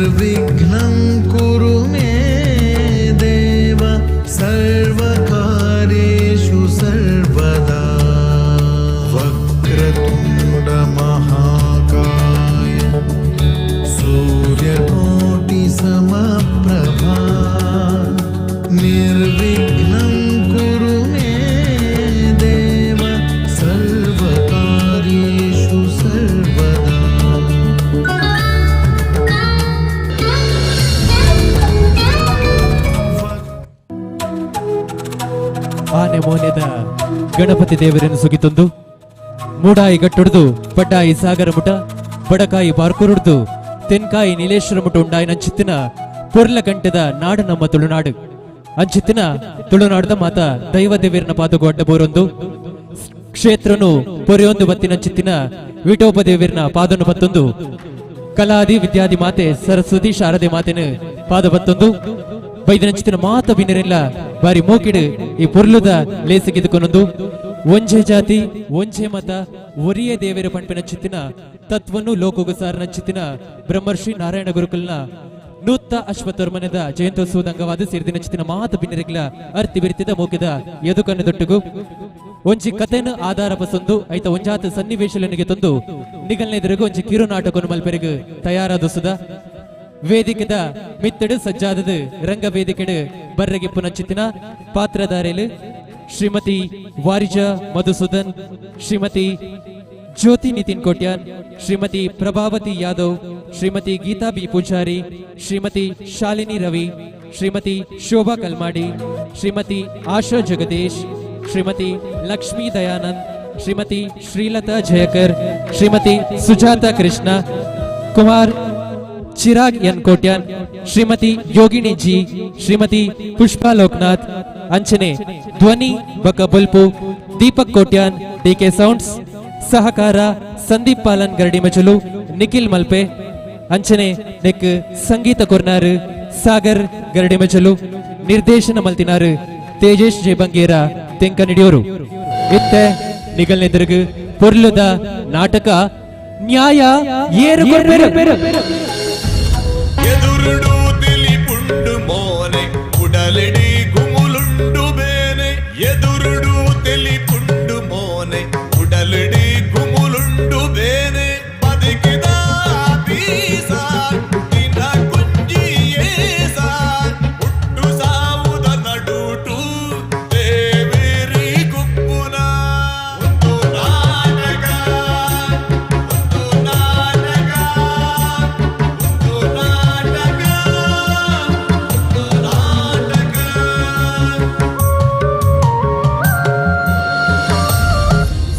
ನಿರ್ವಿಘ್ನಂ ಕುರು ಮೇ ದೇವ ಸರ್ವಕಾರ್ಯೇಷು ಸರ್ವದಾ. ವಕ್ರತುಂಡ ಮಹಾಕಾಯ ಸೂರ್ಯಕೋಟಿ ಸಮಪ್ರಭಾ ನಿರ್ವಿಘ್ನಂ ಕುರು ಮೇ ದೇವ ಸರ್ವಕಾರ್ಯೇಷು ಸರ್ವದಾ. ಆನೆ ಮೋನೆದ ಗಣಪತಿ ದೇವರನ್ನು ಸುಗಿತೊಂದು ಮೂಡಾಯಿ ಗಟ್ಟುಡ್ದು ಪಡ್ಡಾಯಿ ಸಾಗರ ಮುಟ ಬಡಕಾಯಿ ಬಾರ್ಕುರುಡ್ದು ತೆನ್ಕಾಯಿ ನೀಲೇಶ್ವರ ಮುಟ ಉಂಡಾಯಿ ನಂಚಿತ್ತಿನ ಪೊರ್ಲ ಗಂಟೆದ ನಾಡು ನಮ್ಮ ತುಳುನಾಡು. ಅಂಚಿತ್ತಿನ ತುಳುನಾಡದ ಮಾತ ದೈವ ದೇವರನ ಪಾದಗು ಅಡ್ಡ ಬೋರೊಂದು ಕ್ಷೇತ್ರನು ಪೊರೆಯೊಂದು ಬತ್ತಿನಂಚಿತ್ತಿನ ವಿಟೋಪ ದೇವರನ ಪಾದನು ಬತ್ತೊಂದು ಕಲಾದಿ ವಿದ್ಯಾದಿ ಮಾತೆ ಸರಸ್ವತಿ ಶಾರದೆ ಮಾತೆನು ಪಾದ ಬತ್ತೊಂದು ಬೈದನಂಚಿತ್ತಿನ ಮಾತ ಬಿನ್ನರೆಲ್ಲ ಬಾರಿ ಮೋಕಿಡು ಈ ಪೊರ್ಲುದ ಲೇಸಿಗಿದುಕೊನೊಂದು ಒಂಜೆ ಜಾತಿ ಒಂಜೆ ಮತ ಒರಿಯೇ ದೇವರ ಪಂಪಿನ ಚಿತ್ತಿನ ತತ್ವನು ಲೋಕೋಗು ಸಾರನ ಚಿತ್ತಿನ ಬ್ರಹ್ಮರ್ಷಿ ನಾರಾಯಣ ಗುರುಕುಲ್ನ ನೂತ್ತ ಅಶ್ವತೋರ್ಮನದ ಜಯಂತೋತ್ಸವದ ಅಂಗವಾದ ಸೇರಿದಿನ ಚಿತ್ತಿನ ಮಾತ ಬಿನ್ನರಿಗ್ಲ ಅರ್ತಿ ಬಿರ್ತಿದ ಮೋಕಿದ ಎದುಕನ್ನು ದೊಟ್ಟುಗು ಒಂಜಿ ಕಥೆನ ಆಧಾರ ಪಸೊಂದು ಐತ ಒಂಜಾತ ಸನ್ನಿವೇಶಲನಿಗೆ ತಂದು ನಿಗಲ್ನೆದುರುಗು ಒಂಜಿ ಕಿರು ನಾಟಕನು ಮಲ್ಪೆರೆಗು ತಯಾರಾದ ಸುದ ವೇದಿಕೆದ ಮಿತ್ತಡು ಸಜ್ಜಾದದು ರಂಗ ವೇದಿಕೆಡು ಬರ್ರೆಗಿಪ್ಪು ನಚ್ಚಿತ್ತಿನ ಪಾತ್ರಧಾರೆಲು ಶ್ರೀಮತಿ ವಾರಿಜಾ ಮಧುಸೂದನ್, ಶ್ರೀಮತಿ ಜ್ಯೋತಿ ನಿತಿನ್ ಕೋಟ್ಯಾನ್, ಶ್ರೀಮತಿ ಪ್ರಭಾವತಿ ಯಾದವ್, ಶ್ರೀಮತಿ ಗೀತಾ ಬಿ ಪೂಜಾರಿ, ಶ್ರೀಮತಿ ಶಾಲಿನಿ ರವಿ, ಶ್ರೀಮತಿ ಶೋಭಾ ಕಲ್ಮಾಡಿ, ಶ್ರೀಮತಿ ಆಶಾ ಜಗದೀಶ್, ಶ್ರೀಮತಿ ಲಕ್ಷ್ಮೀ ದಯಾನಂದ್, ಶ್ರೀಮತಿ ಶ್ರೀಲತಾ ಜಯಕರ್, ಶ್ರೀಮತಿ ಸುಜಾತ ಕೃಷ್ಣ ಕುಮಾರ್, ಚಿರಾಗ್ ಎನ್ ಕೋಟ್ಯಾನ್, ಶ್ರೀಮತಿ ಯೋಗಿಣಿ ಜಿ, ಶ್ರೀಮತಿ ಪುಷ್ಪಾ ಲೋಕನಾಥ್. ಅಂಚನೆ ಧ್ವನಿ ಬಕ ಬೊಲ್ಪು ದೀಪಕ್ ಕೋಟ್ಯಾನ್, ಡಿಕೆ ಸೌಂಡ್ಸ್, ಸಹಕಾರ ಸಂದೀಪ್ ಪಾಲನ್ ಗರಡಿ ಮಚಲು, ನಿಖಿಲ್ ಮಲ್ಪೆ. ಅಂಚನೆ ನೆಕ್ ಸಂಗೀತ ಕೊರ್ನಾರು ಸಾಗರ್ ಗರಡಿ ಮಚಲು, ನಿರ್ದೇಶನ ಮಲ್ತಿನಾರು ತೇಜೇಶ್ ಜೆ ಬಂಗೇರ ತೆಂಕನಿಡಿಯೋರು. ಇತ್ತೆ ನಿಗಲ್ನೆದುರುಗು ಪೊರ್ಲುದ ನಾಟಕ ನ್ಯಾಯ ಏರು ಕೊರ್ಪೆರು. ಎದುರುಡು ತಿಳಿಪುಂಡು ಮೋನೆ, ಉಡಲೆಡಿ ಗುಮುಲುಂಡು ಬೇನೆ. ಎದುರುಡು ತಿಳಿಪುಂಡು ಮೋನೆ, ಉಡಲೆಡಿ ಗುಮುಲುಂಡು ಬೇನೆ. ಬದುಕಿದ ಬೀಸ ದಿನ ಕುಂಜಿ ಏಸ, ಹುಟ್ಟು ಸಾವುದ ನಡುಟು ದೇವೇರಿ ಗುಪ್ಪುನ. ಒಂದು ನಾಟಕ, ಒಂದು ನಾಟಕ, ಒಂದು ನಾಟಕ, ಒಂದು ನಾಟಕ.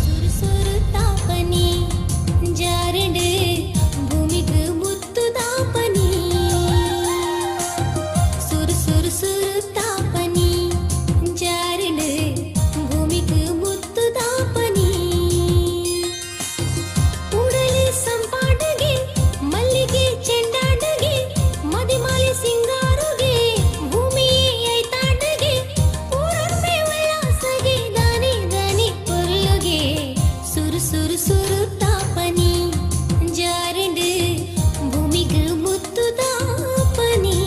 ಸುರು ಸುರು ತಾಪನಿ ಜಾರಂಡು ಭೂಮಿಗೆ ಮುತ್ತು ತಾಪನಿ. ಸುರು ಸುರು ಸುರು ತಾಪನಿ ಜಾರಂಡು ಭೂಮಿಗೆ ಮುತ್ತು ತಾಪನಿ. ಉಡಲಿ ಸಂಪಾಟಗೆ ಮಲ್ಲಿಗೆ ಚೆಂಡಾಟಗೆ ಮದಿಮಾಲೆ ಸಿಂಗಾರುಗೆ ಭೂಮಿಯೇ ಐತಾಟಗೆ ಊರೊರ್ಮೆ ಉಲ್ಲಾಸಗೆ ದಾನಿ ದಾನಿ ಪೊರ್ಲುಗೆ. ಸುರು ಸುರು ಸುರು ತಾಪನಿ ಜಾರಂಡು ಭೂಮಿಗೆ ಮುತ್ತು ತಾಪನಿ.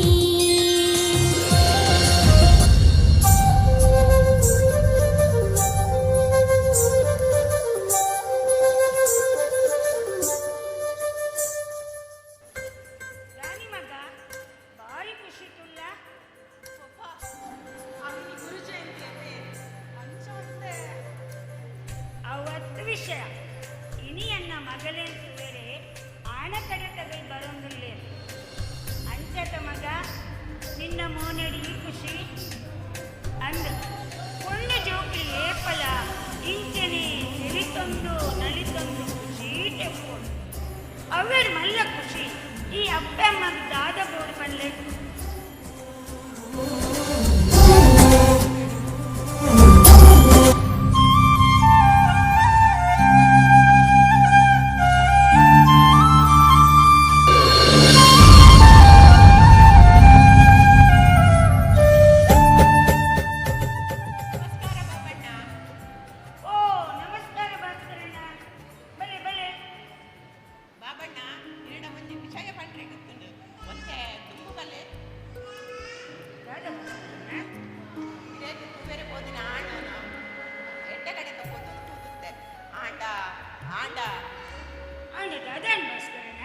ರಾಣಿ ಮಗ ಭಾರಿ ಖುಷಿ ತುಲ್ಲ. ಗುರು ಜಯಂತಿ ಅಂಚ ಒಂದೇ. ಅವತ್ತು ವಿಷಯ ಇನಿ ಎನ್ನ ಮಗಳೇಂತು ಬೇರೆ ಆಣ ಕಡೆ ಬರೋಂಗಿಲ್ಲ. ಅಂಚತ ಮಗ ನಿನ್ನ ಮೋನಡಿ ಈ ಖುಷಿ ಅಂದ್ ಪೊಣ್ಣು ಜೋಕ್ಲಿ ಏಪಲ ಇಂಚನೆ ಸಿರಿತೊಂದು ನಲಿತೊಂದು ಖುಷಿ ತೆಪ್ಪೋಡು. ಅವೇಡ್ ಮಲ್ಲ ಖುಷಿ ಈ ಅಪ್ಪೆ ಅಮ್ಮಗ್ ದಾದ ಬೋಡು ಪನ್ಲೆ. ನಮಸ್ಕಾರ ಬಾಬಣ್ಣ. ಓ, ನಮಸ್ಕಾರ ಭಾಸ್ಕರಣ್ಣ, ಬಲೆ ಬಲೆ. ಬಾಬಣ್ಣ, ಇರಡ ಒಂಜಿ ವಿಷಯ ಪಂಡ್ರೆ ಗೊತ್ತುಂಡು. ಒಂತೆ ತುಂಬು ಬಲ್ಲೆ ಇರೇಗ್ ತೂವೆರೆ ಪೋದಿನ ಆಣನ ಎಡ್ಡೆ ಕಡೆ ತಗೋದು ತೂತುತ್ತೆ ಆಂಡ ಆಂಡ ಆಂಡ ದಾದಾನ್ ಭಾಸ್ಕರನ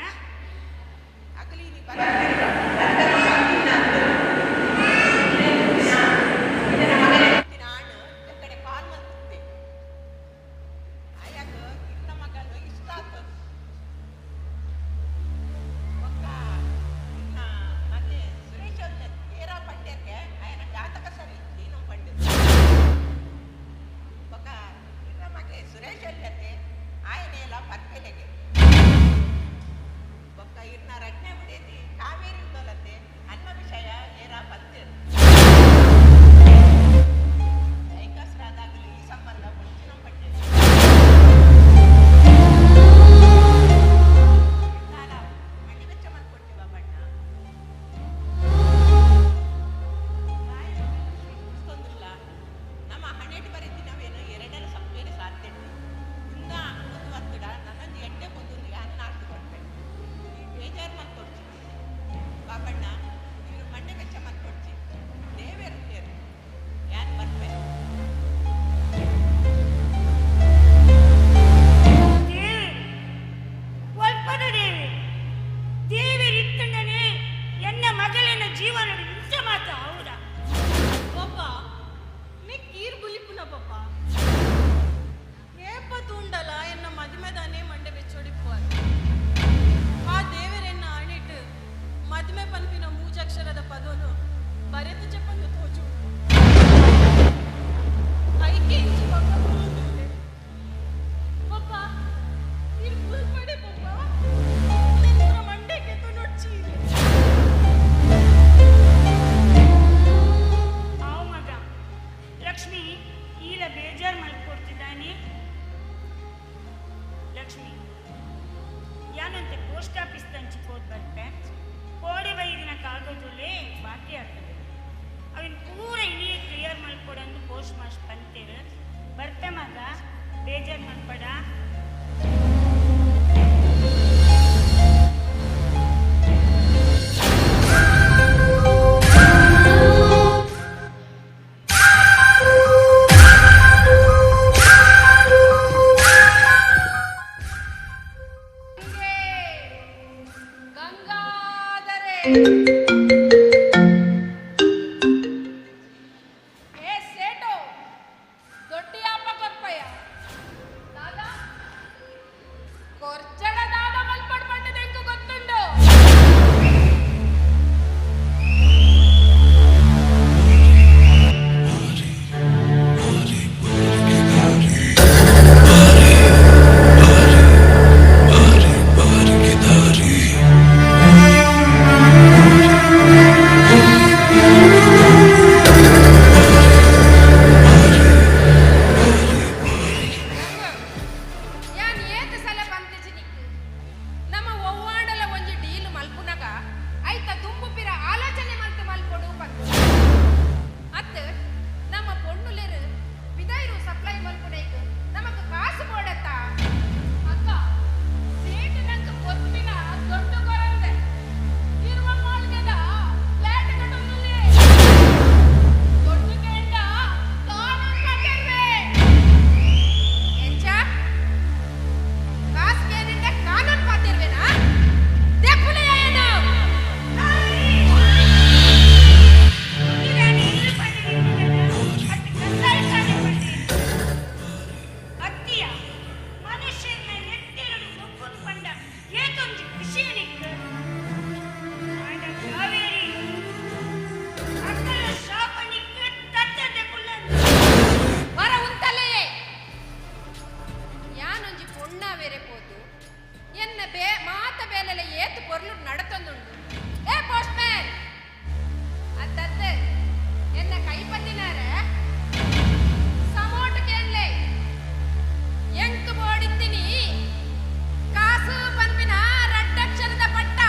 ಅಗಲಿ ನೀ ಬರ ಆಣು ಕಡೆ ಕಾಲ್ ಮಲ್ತುತ್ತೆ ಆಯಾಗ ಇನ್ನ ಮಗಳು ಇಷ್ಟ ಆತು ಒಕ್ಕ ಇನ್ನ ಮತ್ತೆ ಸುರೇಶ್ ಅವ್ರ ಏರ ಪಂಡ್ಯಕ್ಕೆ ಆಯನ ಜಾತಕ ಸರಿ ನೀನು ಪಂಡಿತ ಒಕ್ಕ ಇನ್ನ ಮಗೆ ಸುರೇಶ್ ಅಲ್ಲತ್ತೆ ಆಯನೆಲ್ಲ ಪರ್ಪೆಲೆಗೆ ಒಕ್ಕ ಇನ್ನ ರಜ್ಞೆ ಬಿಡೇತಿ ಕಾವೇರಿ ಉದ್ದಲತ್ತೆ ಅನ್ನ ವಿಷಯ ಏರ ಪಂತಿರ್ ಐಕಾಸ್ರಾದಾಗಲಿ ಈ ಸಂಬಂಧ ಮುಂಚಿನ ಪಟ್ಟಿದೆ ಮಂಡಿ ವೆಚ್ಚ ಮಾಡ್ಕೊಡ್ತೀವ ಬಣ್ಣ ತೊಂದ್ರಲ್ಲ ನಮ್ಮ ಹಣೆಟ್ ಬರೀತಿ ನಾವೇನು ಎರಡರ ಸಪ್ಪೇನೆ ಸಾಧ್ಯ ಇಂದ ಒಂದು ಒತ್ತಡ ನನ್ನೊಂದು ಎಡ್ಡೆ ಬಂದು ಅನ್ನ ಹಾಕಿ ಕೊಡ್ತೆ ಈ ಬೇಜಾರು ಮಾಡ್ಕೊಡ್ಚಿ ಬಾಬಣ್ಣ ಇವರು ಮಂಡೆ ವೆಚ್ಚ ಮಾಡ್ಕೊಡ್ಚಿ ದೇವೇರು ಯಾರು ಬರ್ಬೇಕು ದೇವಿ ಒಲ್ಪದ ದೇವಿ ದೇವಿರಿತ್ತಂಡನೆ ಎನ್ನ ಮಗಳಿನ ಜೀವನ ಇಂಚ ಮಾತ ಹೌದಾ ಪಪ್ಪ ನೀ ಕೀರ್ ಬುಲಿಪುನ ಪಪ್ಪ ಏಪ ತೂಂಡಲ ಎನ್ನ ಮದುಮೆದಾನೆ ಮಂಡೆ ಬೆಚ್ಚೊಡಿಪ್ಪುವರು ಆ ದೇವರೆನ್ನ ಅಣಿಟ್ಟು ಮದುವೆ ಪನ್ಪಿನ ಮೂಜಕ್ಷರದ ಪದೋನು ಬರೆದು ಚೆಪ್ಪಂದು ತೋಜು ಐಕೆ ಇಂಚು ಪಪ್ಪ ಬುಲುಂದುಲ್ಲೆ. ಪಪ್ಪ ನೀರು ಬುಲ್ಪಡೆ ಪಪ್ಪ ನಿನ್ನ ಮಂಡೆಗೆ ತುನೊಡ್ಚಿ ಆವು ಮಗ ಲಕ್ಷ್ಮಿ ಈಲ ಬೇಜಾರು ಮಲ್ಕೊಡ್ತಿದ್ದಾನೆ ಲಕ್ಷ್ಮಿ ಯಾನಂತೆ ಪೋಸ್ಟ್ ಆಫೀಸ್ ತಂಚಿ ಹೋದ್ ಬರ್ತೆ ಕೋಡಿ ಬೈದಿನ ಕಾಗದಲ್ಲೇ ಬಾಕಿ ಆಗ್ತದೆ ಅವನ್ ಪೂರ ಇನಿಯೇ ಕ್ಲಿಯರ್ ಮಾಡ್ಕೊಡಂದು ಪೋಸ್ಟ್ ಮಾಸ್ಟ್ ಬಂತೀರ ಬರ್ತೆ ಮಗ ಬೇಜಾರು ಮಾಡ್ಬೇಡ. ಗಂಗಾಧರೆ ಏ ಸೇಟು ದೊಡ್ಡಿಯಪ್ಪ ಕೊರ್ಪಯ್ಯ ದಾದಾ ಕೊರ್ಚಡ ದಾದ ಮಲ್ಪಡ್ ಪಂಡದೆಂಕು ಗೊತ್ತುಂಡು. ಯಾನ್ ಏತ್ ಸಲ ಬಂತಿಜಿನಿಕ್ ನಮ್ಮ ಒವ್ವಾಂಡಲ ಒಂಜಿ ಡೀಲ್ ಮಲ್ಪುನಗ ಐತ ದುಂಬು ಪಿರ ಆಲೋಚನೆ ಮಲ್ತು ಮಲ್ಪೊಡು ಪಂದು ಅತ್ ನಮ್ಮ ಪೊಣ್ಣುಲೆರು ಬಿದೈರು ಸಪ್ಲೈ ಮಲ್ಪುನೈಕ್ ನಮಕ್ ಕಾಸು ಬೋಡತ್ತ ಅಕ್ಕ ಸೇಟ್ ನಂಗೆ ಕೊರ್ಪಿನ ದೊಡ್ಡ ಕೊರಂದೆ ಇರುವ ಮಾಳ್ಗೆದ ಫ್ಲಾಟ್ ಕಟ್ಟೊಂದುಲ್ಲೆ ದೊಡ್ಡ ಕೇಂಡ ಕಾನೂನು ಕಟ್ಟಿರ್ವೆ ಎಂಚ ಕಾಸ್ ಕೇನಿಂದ ಕಾನೂನು ಪಾತಿರ್ವೇನಾ ದೆಪ್ಪುಲೆಯೇನು ಇದಾನೆ ಇಲ್ಲಿ ಬಂದಿದ್ದೀನಲ್ಲ, ಅತ್ತು ಕಸಾಯಿಖಾನೆ ಬಂದಿದ್ದೀನಿ. ಅತ್ತಿಯ ಮನುಷ್ಯನ ನೆತ್ತಿರಡು ಮುಕ್ಕುದು ಪಂಡ ಏತೊಂಜಿ ಖುಷಿ ನಿಕ್ಕು. ಆಂಡ ಕಾವೇರಿ ಅಕ್ಕನ ಶಾಪ ನಿಕ್ಕು ತಟ್ಟದೆ ಕುಲ್ಲಂದು. ವರ ಉಂತಲೆಯೇ ಯಾನೊಂಜಿ ಪೊಣ್ಣ ಬೇರೆ ಪೋತು ಎನ್ನ ಬೇ ಮಾತ ಬೇಲೆಲೆ ಏತು ಪೊರ್ಲು ನಡತೊಂದುಂಡು. ಏ ಪೋಸ್ಟ್ ಮ್ಯಾನ್ ಅತ್ತತ್ತೆ ಎನ್ನ ಕೈಪತ್ತಿನಾರ ಸಮೋಟ ಕೇನ್ಲೆ ಎಂಕ್ ಬೋಡಿತ್ತೀನಿ ಕಾಸು ಪನ್ಪಿನ ರಡ್ಡಕ್ಷರದ ಪಟ್ಟ.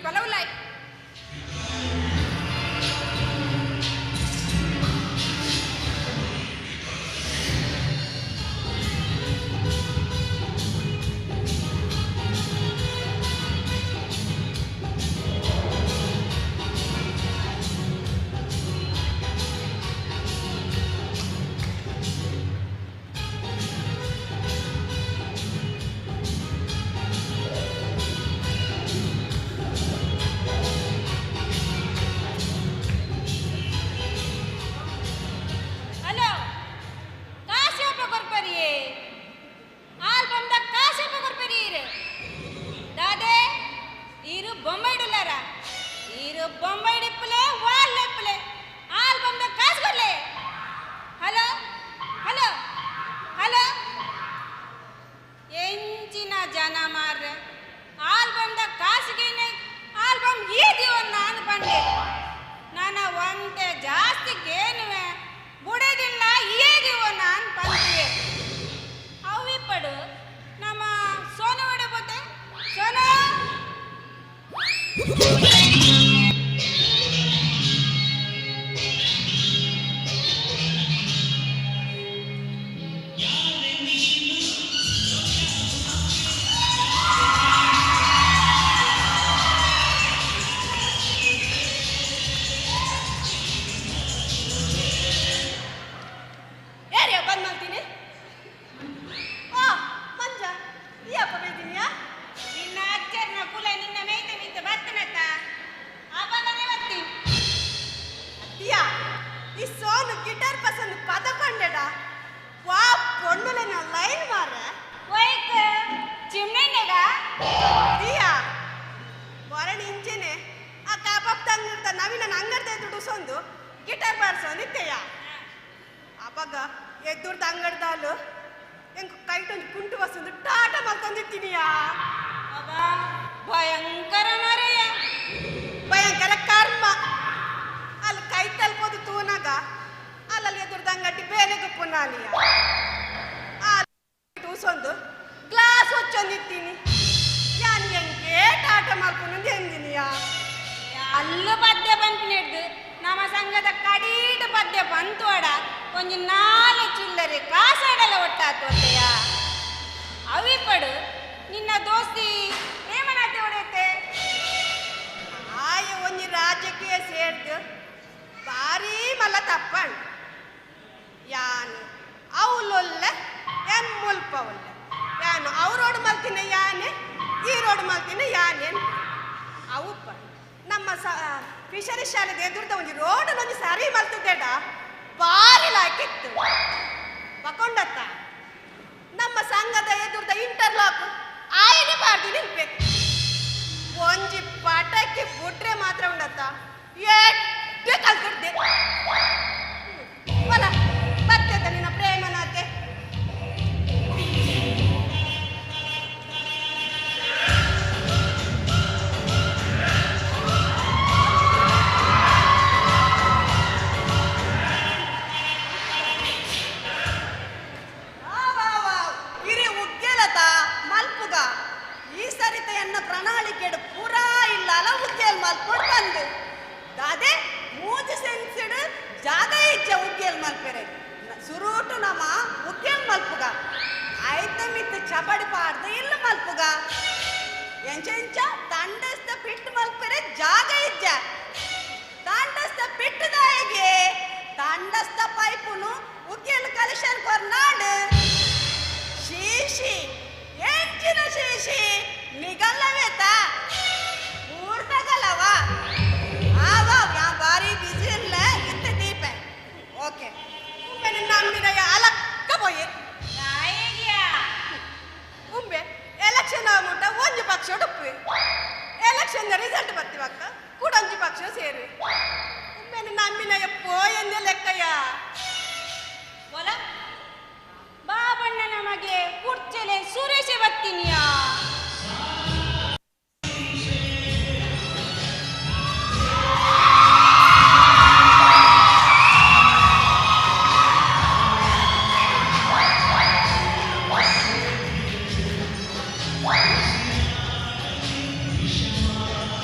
ಈ ಪಲವುಲಾಯ್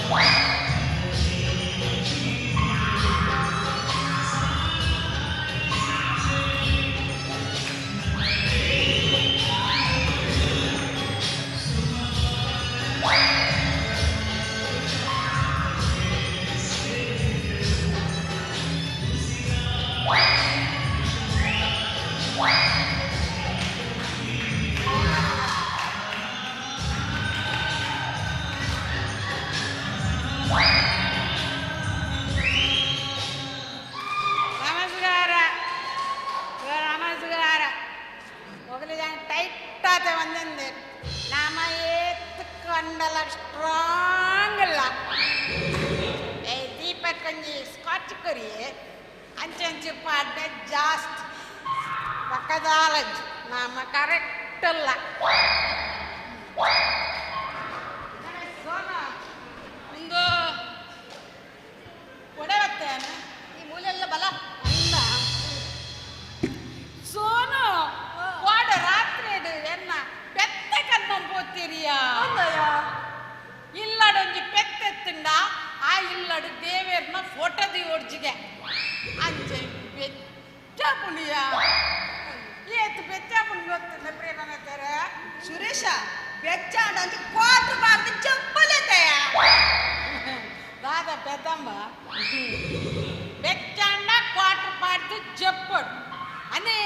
Wow. ಅಂಚೆ ಅಂಚೆ ಪಾಡ್ಡೆ ಜಾಸ್ತಿ ಪಕ್ಕದಾಲಜ್ಜಿ ನಮ್ಮ ಕರೆಕ್ಟ್ ಅಲ್ಲ. ಒಂದು ಒಡೆ ಬತ್ತೇನೆ ಈ ಮೂಲೆಲ್ಲ ಬಲ ಅಲ್ಲ ಸೋನು, ವಾಡ ರಾತ್ರಿ ಎನ್ನ ಪೆತ್ತ ಕಣ್ಣು ಪೋತಿರಿಯಾ? ಇಲ್ಲಡೊಂಜಿ ಪೆತ್ತೆತ್ತುಂಡ ಆ ಇಲ್ಲಡು ದೇವೇರ್ನ ಫೋಟೋ ಓಡ್ಜಿಗೆ ಅಂಚೆ ಬೆಚ್ಚ ಪುಣಿಯ ಏತು ಬೆಚ್ಚ ಪುಣಿ ಗೊತ್ತಿಲ್ಲ ಪ್ರೇಮನತರ. ಸುರೇಶ ಬೆಚ್ಚ ಅಂಚೆ ಕ್ವಾಟ್ರ್ ಬಾರ್ದು ಚಪ್ಪಲೆತೆಯ. ದಾದ ಪೆದ್ದಮ್ಮ, ಬೆಚ್ಚಂಡ ಕ್ವಾಟ್ರ್ ಬಾರ್ದು ಜಪ್ಪಡು ಅನೇ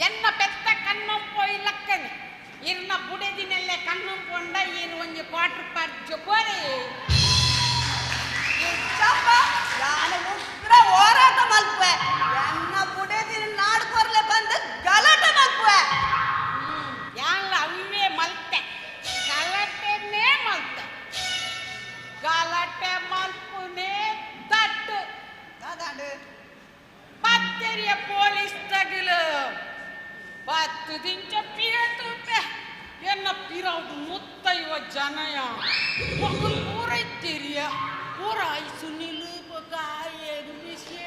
ಎನ್ನ ಪೆತ್ತ ಕಣ್ಣು ಪೋಯಿ ಲಕ್ಕನೆ ಇರ್ನ ಬುಡೆದಿನೆಲ್ಲೆ ಕಣ್ಣು ಪೊಂಡ ಏನು ಒಂಜಿ ಕ್ವಾಟ್ರ್ ಪಾರ್ದು ಜಪ್ಪೋರೆ. ಇಚ್ಚಪ್ಪ ನಾನು ಉಗ್ರ ಹೋರಾಟ ಮಲ್ಪುವೆ, ಎನ್ನ ಬುಡೆದಿನ ನಾಡ್ಕೊರ್ಲೆ ಬಂದು ಗಲಾಟೆ ಮಲ್ಪುವೆ. ಯಾನ್ಲ ಅವೇ ಮಲ್ತೆ ಗಲಾಟೆನೇ ಮಲ್ತೆ, ಗಲಾಟೆ ಮಲ್ಪುನೇ ತಟ್ಟು ದಾದಾಂಡು ಪತ್ತೆರಿಯ ಪೊಲೀಸ್ ತಗಲು ಪತ್ತು ದಿಂಚ ಪಿರತುಪೆ ಎನ್ನ ಪಿರೌಡು ಮುತ್ತೈವ ಜನಯ ಮಕ್ಕಳು ಪೂರ ಇತ್ತೀರಿಯ ಪೂರ I Sunil ಬೊಕ್ಕ ವಿಷಯ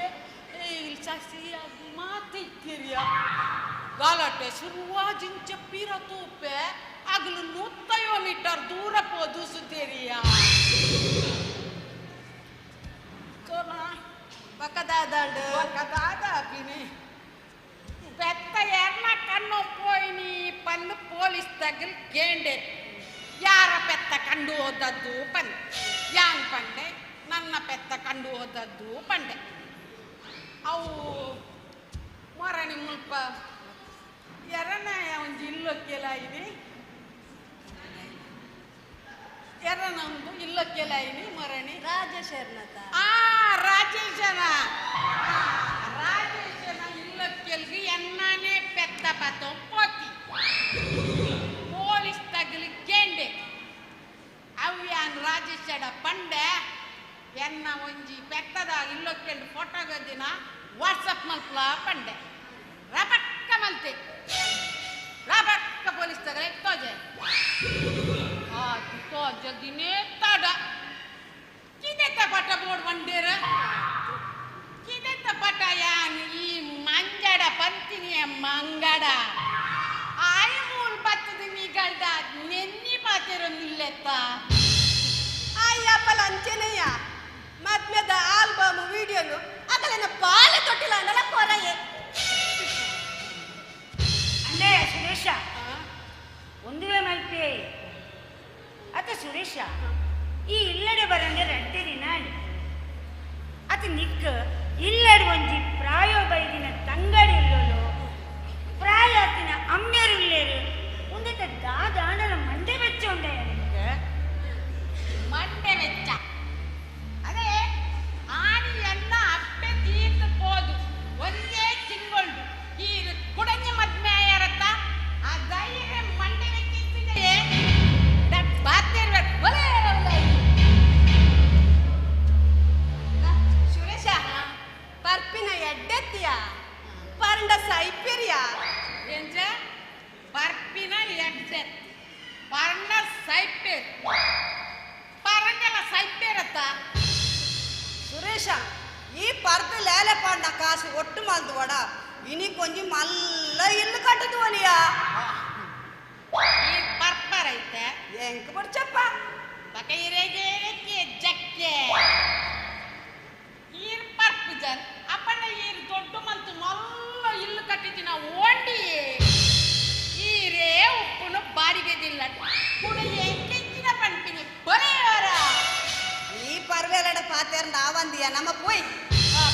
ಇಲ್ಲಿ ಸಸಿ ಅದು ಮಾತು ಇತ್ತೀರಿಯ. ಗಲಾಟೆ ಶುರುವಾಜಿಂಚ ಪಿರ ತೂಪೆ ಅಗಲು 150 ಮೀಟರ್ ದೂರ ಪೋದು ಸುತ್ತೇರಿಯ. ಪಕ್ಕದಾದಾಂಡು ಪಕ್ಕದಾದ ಪಿನಿ ಪೆತ್ತ ಎರ್ನ ಕಣ್ಣು ಪೋಯಿನಿ ಪಂದು ಪೊಲೀಸ್ ತಗಲ್ ಕೇಂಡೆ ಯಾರ ಪೆತ್ತ ಕಂಡು ಹೋದದ್ದು ಪಂದ್ ಯಾನ್ ಪಂಡೆ ನನ್ನ ಪೆತ್ತ ಕಂಡು ಹೋದದ್ದು ಪಂಡೆ. ಅವು ಮೊರಣಿ ಮುಲ್ಪ ಎರನ ಒಂಜಿ ಇಲ್ಲೊಕ್ಕೆಲಾಯಿನಿ ಎರನ ಒಂದು ಇಲ್ಲೊಕ್ಕೆಲಾಯಿನಿ ಮೊರಣಿ ರಾಜೇಶರ್ನತ ಆ ರಾಜೇಶನ ರಾಜೇಶನ ಇಲ್ಲೊಕ್ಕೆಲ್ಗೆ ಎನ್ನನೇ ಪೆತ್ತ ಪತ್ತೋ ಪೋತಿ ಪೊಲೀಸ್ ತಗಲಿ ಕೇಂಡೆ ಅವ್ಯಾನ್ ರಾಜೇಶಡ ಪಂಡೆ ಎನ್ನ ಒಂಜಿ ಪೆತ್ತದ ಇಲ್ಲೊಕ್ಕೆಲ್ಡು ಫೋಟೋಗದಿನ ವಾಟ್ಸಪ್ ಮಲ್ಪಲ ಪಂಡೆ. ರಬಕ್ಕ ಮಲ್ತೆ ರಬಕ್ಕ ಪೊಲೀಸ್ ತಗಲೆ ತೋಜೆ ಅದು ತೋಜದಿನೇ ತಡ ಕಿದೆತ್ತ ಪಟ ಬೋರ್ಡ್ ಬಂಡೇರ ಕಿದೆತ್ತ ಪಟ ಯಾನ್ ಈ ಮಂಜಡ ಪಂತಿನಿಯ ಮಂಗಡ ಆಯ ಮೂಲ್ ಬತ್ತದ ನೀಗಲ್ದ ನೆನ್ನಿ ಪಾತಿರೊಂದಿಲ್ಲೆತ್ತ. ಅಯ್ಯಪ್ಪಲ ಅಂಚೆನೆಯ ಮದ್ಮೆದ ಆಲ್ಬಮ್ ವಿಡಿಯೋನು ಅಗಲೆನ ಬಾಲೆ ತೊಟ್ಟಿಲ್ಲ ಅಂದಲ ಕೊರಯೆ. ಅಂದೇ ಸುರೇಶ ಒಂದುವೆ ಮಲ್ಪೆ ಅತ ಸುರೇಶ ಈ ಇಲ್ಲಡೆ ಬರಂಗೆ ರಡ್ಡೆ ದಿನ ಅತ ನಿಕ್ಕ ಇಲ್ಲಡೆ ಒಂಜಿ ಪ್ರಾಯೋ ಬೈದಿನ ತಂಗಡಿ ಇಲ್ಲೋಲು ಪ್ರಾಯ ಆತಿನ ಅಮ್ಮೆರುಲ್ಲೇರು ಒಂದಿತ ದಾದಾಂಡಲ ಮಂಡೆ ವೆಚ್ಚ ಉಂಡಯ್ಯ ನಿಕ್ಕ ಮಂಡೆ ವೆಚ್ಚ ಅದೇ ಆನಿ ಎಲ್ಲ ಅಪ್ಪೆ ತೀರ್ತು ಪೋದು ಒಂದೇ ತಿಂಗಳು ಈ ಕುಡಂಜಿ ಮದ್ಮೆ ಆಯಾರತ್ತ ಆ ಧೈರ್ಯ ಮಂಡೆ ವೆಚ್ಚಿದೆ ಬಾತಿರ್ಬೇಕು ಬಲೇ. ಸುರೇಶ ಪರ್ಪಿನ ಎಡ್ಡೆತ್ತಿಯ ಪರಂಡ ಸೈಪಿರಿಯ ಎಂಜ ಪರ್ಪಿನ ಎಡ್ಡೆ ಪರ್ಣ ಸೈಪೇರ್ ಪರಂಗಲ ಸೈಪೇರತ್ತ. ಸುರೇಶ ಈ ಪರ್ದು ಲೇಲೆ ಪಾಂಡ ಕಾಸು ಒಟ್ಟು ಮಲ್ದು ವಡ ಇನಿ ಕೊಂಜಿ ಮಲ್ಲ ಇಲ್ಲು ಕಟ್ಟದು ಒಲಿಯ. ಈ ಪರ್ಪರೈತೆ ಎಂಕ್ ಬಡ್ಚಪ್ಪ ಬಕೈರೆಗೆ ಜಕ್ಕೆ ಈರ್ ಪರ್ಪು ಜನ್ ಅಪ್ಪಣ್ಣ ಈರ್ ದೊಡ್ಡ ಮಂತು ಮಲ್ಲ ಇಲ್ಲು ಕಟ್ಟಿದ್ದಿ ನಾವು ಓಂಡಿ ಈರೇ ಉಪ್ಪುನು ಬಾಡಿಗೆದಿಲ್ಲ ಕುಡಿ ಎಂಕೆಂಚಿನ ಪಂಪಿನಿ ಬರೆಯವರ ಈ ಪರ್ವೇಲಡ ಪಾತೇರ್ ನಾವಂದಿಯ ನಮ್ಮ ಪೋಯ್. ಆ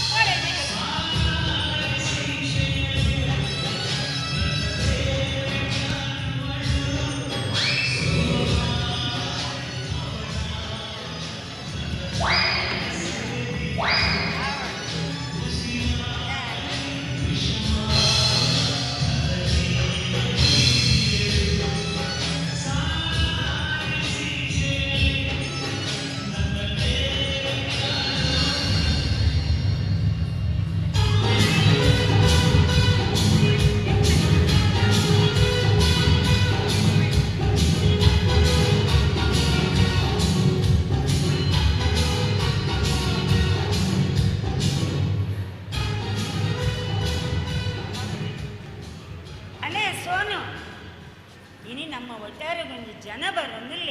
ಜನ ಬರೋದಿಲ್ಲ.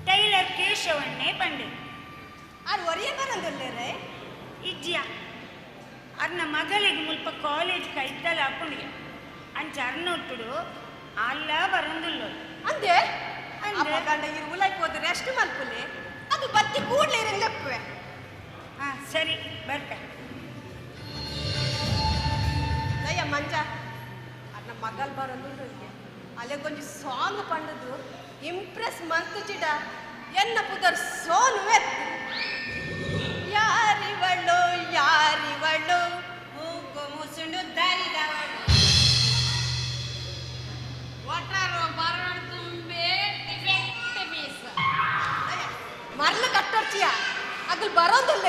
ಟೈಲರ್ ಕೇಶವಣ್ಣೆ ಪಂಡೆ ಆರು ಒರಿಯ ಬರೋದಿಲ್ಲ ಇಜ್ಜಿಯ ಅರ್ನ ಮಗಳಿಗೆ ಮುಲ್ಪ ಕಾಲೇಜ್ ಕೈತಲ ಹಾಕೊಂಡಿಗೆ ಅಂಚ ಅರ್ನೊಟ್ಟುಡು ಅಲ್ಲ ಬರೋದಿಲ್ಲ. ಅಂದೆ ಗಂಡ ಇರು ಉಲಾಯ್ಕ್ ಹೋದ್ರೆ ರೆಸ್ಟ್ ಮಲ್ಪುಲೆ ಅದು ಬತ್ತಿ ಕೂಡ್ಲೆ ಇರಂಗಪ್ಪೆ. ಹಾ ಸರಿ ಬರ್ತ. ದಯ್ಯ ಮಂಜ ಅರ್ನ ಮಗಲ್ ಬರೋದು ಅಲ್ಲೇ ಕೊಂಚ ಸಾಂಗ್ ಪಂಡದು ಇಂಪ್ರೆಸ್ ಮಂತುಚಿಡ ಎನ್ನ ಪುದರ್ ಸೋನು ಎತ್ತು. ಯಾರಿವಳು ಯಾರಿವಳು ಮೂಗು ಮುಸುಂಡು ದಾರಿದವಳು ಒಟ್ಟಾರು ಬರೋಣ ತುಂಬೆ ಟಿಫೆಕ್ಟ್ ಪೀಸ್ ಮರಳು ಕಟ್ಟೋರ್ಚಿಯ ಅಗಲ್ ಬರೋದಿಲ್ಲ.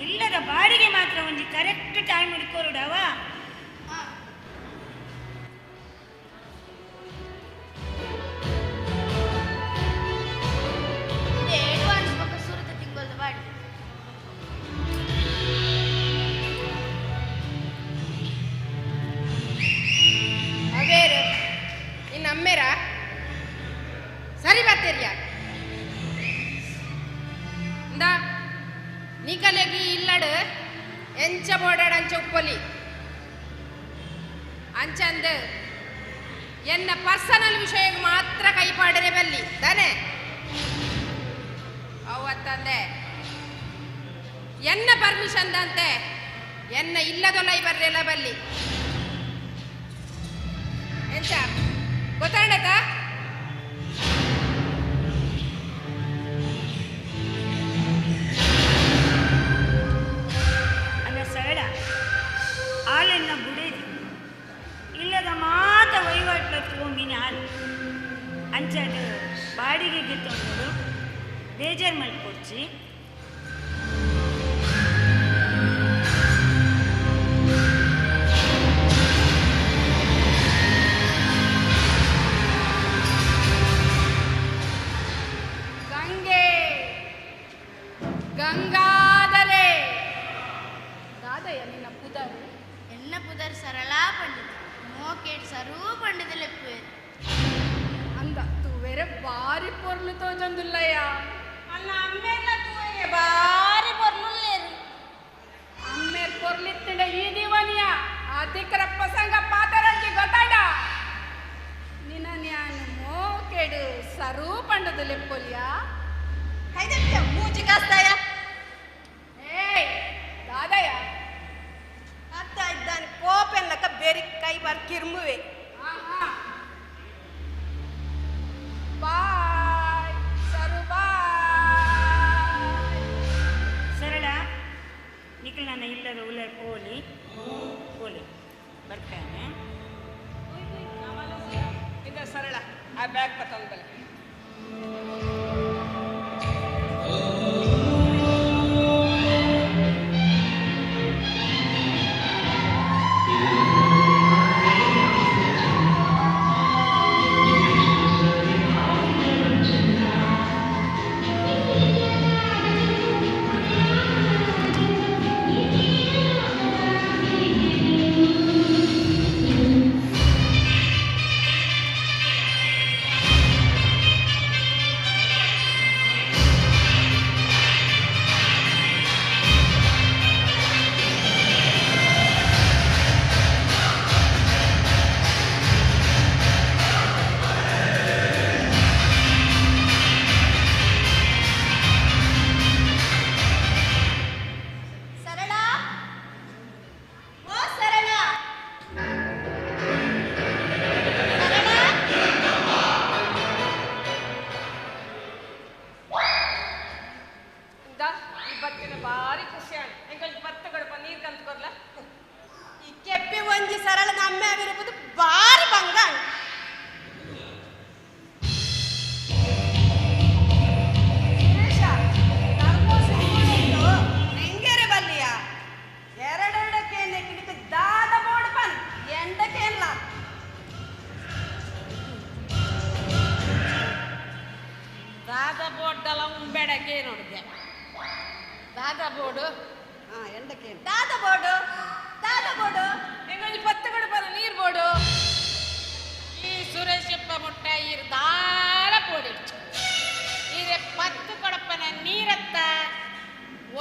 ಇಲ್ಲದ ಬಾಡಿಗೆ ಮಾತ್ರ ಒಂದು ಕರೆಕ್ಟ್ ಟೈಮ್ ಹಿಡ್ಕೊರುಡವ. ಅಡ್ವಾನ್ಸ್ ಪಕ್ಕ ಸುರುತ ತಿಂಗಳದ ಬಾಡಿಗೆ. ಅವೇರು ಇನ್ನು ಅಮ್ಮೇರ ಸರಿ ಬರ್ತೀರಿಯಾ ಇಂದ ನಿಕಲೆಗಿ ಇಲ್ಲಡು ಎಂಚ ಬೋಡಾಡ ಅಂಚ ಉಪ್ಪಲಿ ಅಂಚಂದು ಎನ್ನ ಪರ್ಸನಲ್ ವಿಷಯ ಮಾತ್ರ ಕೈಪಾಡರೆ ಬಲ್ಲಿ ತಾನೆ ಅವತ್ತಂದೆ ಎನ್ನ ಪರ್ಮಿಷನ್ ದಂತೆ ಎನ್ನ ಇಲ್ಲದೊಲ್ಲ ಬರ್ರೆಲ್ಲ ಬಲ್ಲಿ ಎಂಚ ಗೊತ್ತಾಡತಾ. ಗೆತ್ತೊಂದು ಬೇಜಾರು ಮಲ್ಪೊಡ್ಚಿ. ಗಂಗೆ ಗಂಗಾಧರೆ ದಾದಯ್ಯ ನಿನ್ನ ಪುದರು ಎನ್ನ ಪುದರ್ ಸರಳಾ ಪಂಡಿತ ಮೋಕೇಟ್ ಸರೂ ಪಂಡಿತ ಲೆಪ್ಪುವೆರ್. ಅಂದ ತೂವೆರೆ ಬಾರಿ ಪೊರ್ಲು ತೋಜೊಂದುಲ್ಲಯ್ಯ. ಅಲ್ಲ ಅಮ್ಮೆರ್ಲ ತೂವೆರೆ ಬಾರಿ ಪೊರ್ಲುಲ್ಲೇರು. ಅಮ್ಮೇರ್ ಪೊರ್ಲಿತ್ತಿಂಡ ಈ ದಿವನಿಯ ಅಧಿಕರ ಪ್ರಸಂಗ ಪಾತರಂಜಿ ಗೊತ್ತಾಡ ನಿನ್ನ ನ್ಯಾನು ಮೋಕೆಡು ಸರೂ ಪಂಡದು ಲೆಪ್ಪೊಲಿಯಾ. ಹೈದಪ್ಪ ಮೂಜಿ ಕಾಸ್ತಾಯ. ಏಯ್ ದಾದಯ್ಯ ಅತ್ತ ಇದ್ದಾನೆ ಕೋಪೆನ್ನಕ ಬೇರೆ ಕೈ ಬಾರ್ ಕಿರ್ಮುವೆ. ಆಹಾ. ಬಾಯ್ ಸರು ಬಾಯ್. ಸರಳ ನಿಖಲ್ ನನ್ನ ಇಲ್ಲದ ಉಲ ಪೋಲಿ ಪೋಲಿ ಬರ್ತಾನೆ. ಇಂದ ಸರಳ ಆ ಬ್ಯಾಗ್ ಪತ್ತೊಂದು ಬಲೆ. ಸರಳ ಓ ಸರಳ ಸರಳ ಇಂದ ಈ ಬತ್ತಿನ ಬಾರಿ ಖುಷಿ ಆಯ್ತು. ಎಂಕೊಂಚ ಪತ್ತು ಕೊಡಪ್ಪ ನೀರು ಕಂತ್ಕೊರ್ಲ. ಈ ಕೆಪ್ಪಿ ಒಂಜಿ ಸರಳನ ಅಮ್ಮೆ ಆಗಿರ್ಬೋದು ಬಾರಿ ಬಂಗ. ಸುರೇಶ ನಿಂಗೆರೆ ಬಲ್ಲಿಯ ಎರಡೆರಡಕ್ಕೆ ಕಿಡಿತ ದಾದ ಬೋಡು ಪನ್ ಎಂಡಕ್ಕೆ ಇಲ್ಲ. ದಾದ ಬೋರ್ಡಲ್ಲ ಉಂಬೇಡಕ್ಕೆ ನೋಡಿದೆ ದಾದ ಬೋರ್ಡು. ಹಾ ಎಂಡಕ್ಕೆ ದಾದ ಬೋಡು ದಾದ ಬೋಡು. ಎಂಕೊಂಚ ಪತ್ತು ಕೊಡಪ್ಪ ನೀರು ಬೋಡು. ಈ ಸುರೇಶಪ್ಪ ಮುಟ್ಟ ಈರು ದಾಳ ಪೋಡಿಡ್ಚು ಈರೆ ಪತ್ತು ಕೊಡಪ್ಪನ ನೀರತ್ತ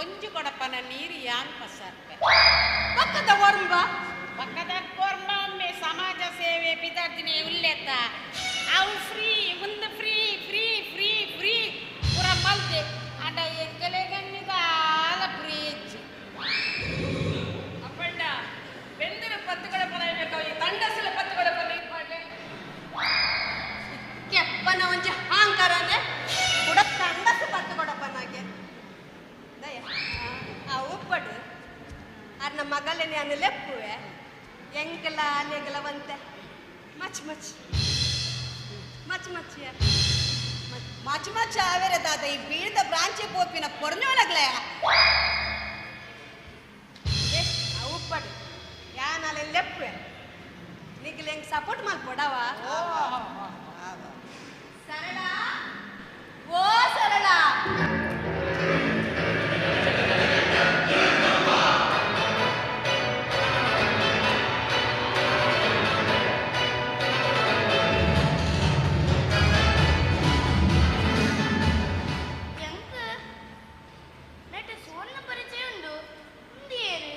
ಒಂಜು ಕೊಡಪ್ಪನ ನೀರು ಯಾನ್ ಪಸಾರ್ಪೆ. ಪಕ್ಕದ ಒರ್ಂಬ ಪಕ್ಕದ ಕೊರ್ಮ ಒಮ್ಮೆ ಸಮಾಜ ಸೇವೆ ಪಿದಾರ್ದಿನಿ ಉಲ್ಲೇತ ಅವು ಫ್ರೀ ಒಂದು ಫ್ರೀ ಫ್ರೀ ಫ್ರೀ ಫ್ರೀ ಪುರ ಮಲ್ತೆ ಅಂಡ ಎಂಕಲೆ ಗಣ್ಣಿದಾಲ ಫ್ರೀ ಹೆಚ್ಚು. ಅಪ್ಪಂಡ ಬೆಂದಿನ ಪತ್ತು ಕೊಡಪ್ಪ ಬೇಕು ಈ ತಂಡಸಿನ ಪತ್ತು ಕೊಡಪ್ಪ ನೀರು ಮಾಡ್ಲಿ. ಕೆಪ್ಪನ ಒಂಜಿ ಹಾಂಗಾರನೆ ಕೂಡ ತಂಡಸು ಪತ್ತು ಕೊಡಪ್ಪನಾಗೆ ದಯ ಆ ಉಪ್ಪಡು ಅರ್ನ ಮಗಲನೆ ಅನ್ನ ಲೆಪ್ಪುವೆ ಎಂಕಲ ಅಲೆಗಲ వంತೆ much much much much much much ಆವೆರೆ ದಾದ ಈ ಬೀಳ್ದ ಬ್ರಾಂಚೆ ಪೋಪಿನ ಪೊರ್ನೋಲಗ್ಲೆ ಏ ಆ ಉಪ್ಪಡು ಯಾನಲೆ ಲೆಪ್ಪುವೆ ನಿಗ್ಲ ಹೆಂಗ್ ಸಪೋರ್ಟ್ ಮಲ್ಪೊಡವ. ಸರಳ ಓ ಸರಳ ಎಂಕ್ ನೆಟ್ ಸೋನ್ನ ಪರಿಚಯ ಉಂಡು ಉಂದಿಯೇರು.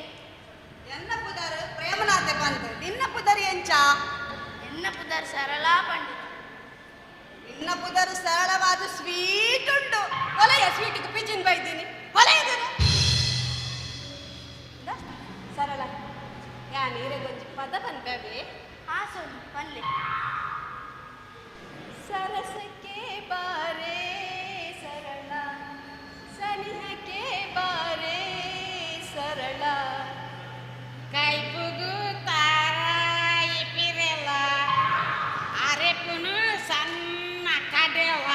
ಎನ್ನ ಪುದರ್ ಪ್ರೇಮನಾಥ ಪಂತ್ ನಿನ್ನ ಪುದರ್ ಎಂಚ. ಎನ್ನ ಪುದರ್ ಸರಳಾ ಪಂಡಿತ. ನಿನ್ನ ಪುದರ್ ಸರಳವಾದ ಸ್ವೀಟ್ ಉಂಟು ಒಲೆಯ ಸ್ವೀಟಿಗೆ ಪಿಜಿನ್ ಬೈದೀನಿ ಒಲೆಯದೇನು ಸರಳ ಯಾ ನೀರೆ ಗೊಂಜಿ ಪದ ಪನ್ಪೆ. ಹಾ ಸೋನು ಪಲ್ಲೆ. ಸರಸಕ್ಕೆ ಬಾರೆ ಸರಳ ಸನಿಹಕ್ಕೆ ಬಾರೆ ಸರಳ ಕೈಪುಗು ತಾರಾಯಿ ಪಿರೆಲ ಅರೆಪುನು ಸಣ್ಣ ಕಡೆಲ.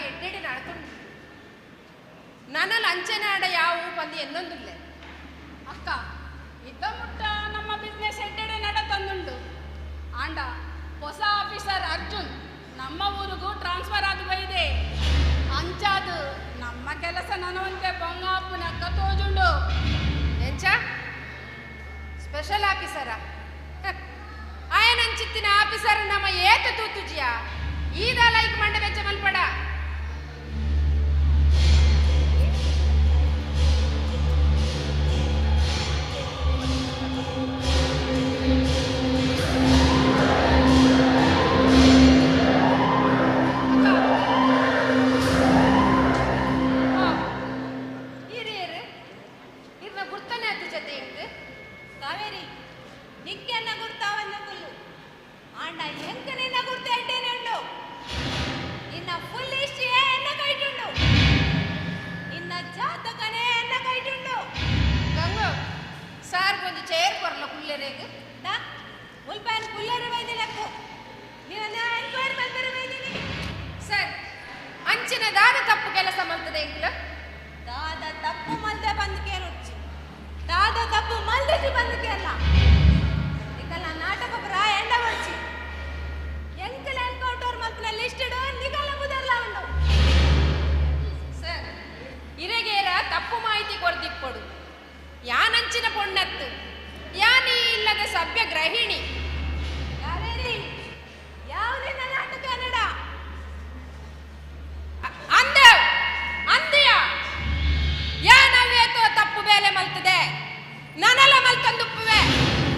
ಎಡ್ಡೆಡೆ ನಡತುಂಡು ನನಲ ಅಂಚೆನಾಡ ಯಾವು ಪಂದು ಎನ್ನೊಂದುಲ್ಲೆ ಅಕ್ಕ ಇದ್ದ ಮುಟ್ಟ ನಮ್ಮ ಬಿಸ್ನೆಸ್ ಎಡ್ಡೆಡೆ ನಡತಂದುಂಡು ಆಂಡ ಹೊಸ ಆಫೀಸರ್ ಅರ್ಜುನ್ ನಮ್ಮ ಊರಿಗೂ ಟ್ರಾನ್ಸ್ಫರ್ ಆದ ಬೈದೆ ಅಂಚಾದು ನಮ್ಮ ಕೆಲಸ ನನವಂತೆ ಬಂಗಾಪುನಕ್ಕ ತೋಜುಂಡು ಎಂಚ ಸ್ಪೆಷಲ್ ಆಫೀಸರ ಆಯನಂಚಿತ್ತಿನ ಆಫೀಸರ್ ನಮ್ಮ ಏತ ತೂತುಜಿಯ ಈದ ಲೈಕ್ ಮಂಡ ಬೆಚ್ಚ ಮಲ್ಪಡ ಕಾವೇರಿ ನಿಕ್ಕೆನ್ನ ಗುರ್ತಾವನ್ನ ಕುಲ್ಲು ಆಂಡ ಎಂಕ ನಿನ್ನ ಗುರ್ತ ಎಡ್ಡೇನೆ ಉಂಡು ನಿನ್ನ ಫುಲ್ ಹಿಸ್ಟ್ರಿಯೇ ಎನ್ನ ಕೈಟುಂಡು ನಿನ್ನ ಜಾತಕನೇ ಎನ್ನ ಕೈಟುಂಡು ಗಂಗು ಸಾರ್ ಕೊಂಚ ಚೇರ್ ಕೊರಲ ಕುಲ್ಲೆರೇಗ್ ದಾ ಮುಲ್ಪಾನ್ ಕುಲ್ಲೆರೆ ಬೈದಿಲಕ್ಕು ನೀನ ಎನ್ಕ್ವೈರಿ ಮಲ್ಪೆರೆ ಬೈದಿನಿ ಸರ್ ಅಂಚಿನ ದಾದ ತಪ್ಪು ಕೆಲಸ ಮಲ್ತದೆ ಎಂಕ್ಲ ದಾದ ತಪ್ಪು ಮಲ್ದೆ ಬಂದು ಕೇಳುಚ್ಚಿ ದಾದ ತಪ್ಪು ಮಲ್ದಿಸಿ ಬಂದು ಕೇಳಲ್ಲ ನಿಕಲ ನಾಟಕ ಪುರ ಎಂಡ ಬರ್ಚಿ ಎಂಕಲ ಎನ್ಕೌಂಟರ್ ಮಲ್ಪನ ಲಿಸ್ಟ್ ಇಡು ನಿಕಲ ಮುದರ್ಲ ಉಂಡು ಸರ್ ಇರೆಗೇರ ತಪ್ಪು ಮಾಹಿತಿ ಕೊರ್ದಿಪ್ಪೊಡು ಯಾನಂಚಿನ ಪೊಣ್ಣತ್ತು ಯಾನೀ ಇಲ್ಲದ ಸಭ್ಯ ಗ್ರಹಿಣಿ ಯಾರೇರಿ ಯಾವ ನಿನ್ನ ನಾಟಕ ನಡ ಅಂದ ಅಂದೆಯ ಯಾನವೇತೋ ತಪ್ಪು ಬೇಲೆ ಮಲ್ತದೆ ನನಲ ಮಲ್ತಂದುಪ್ಪುವೆ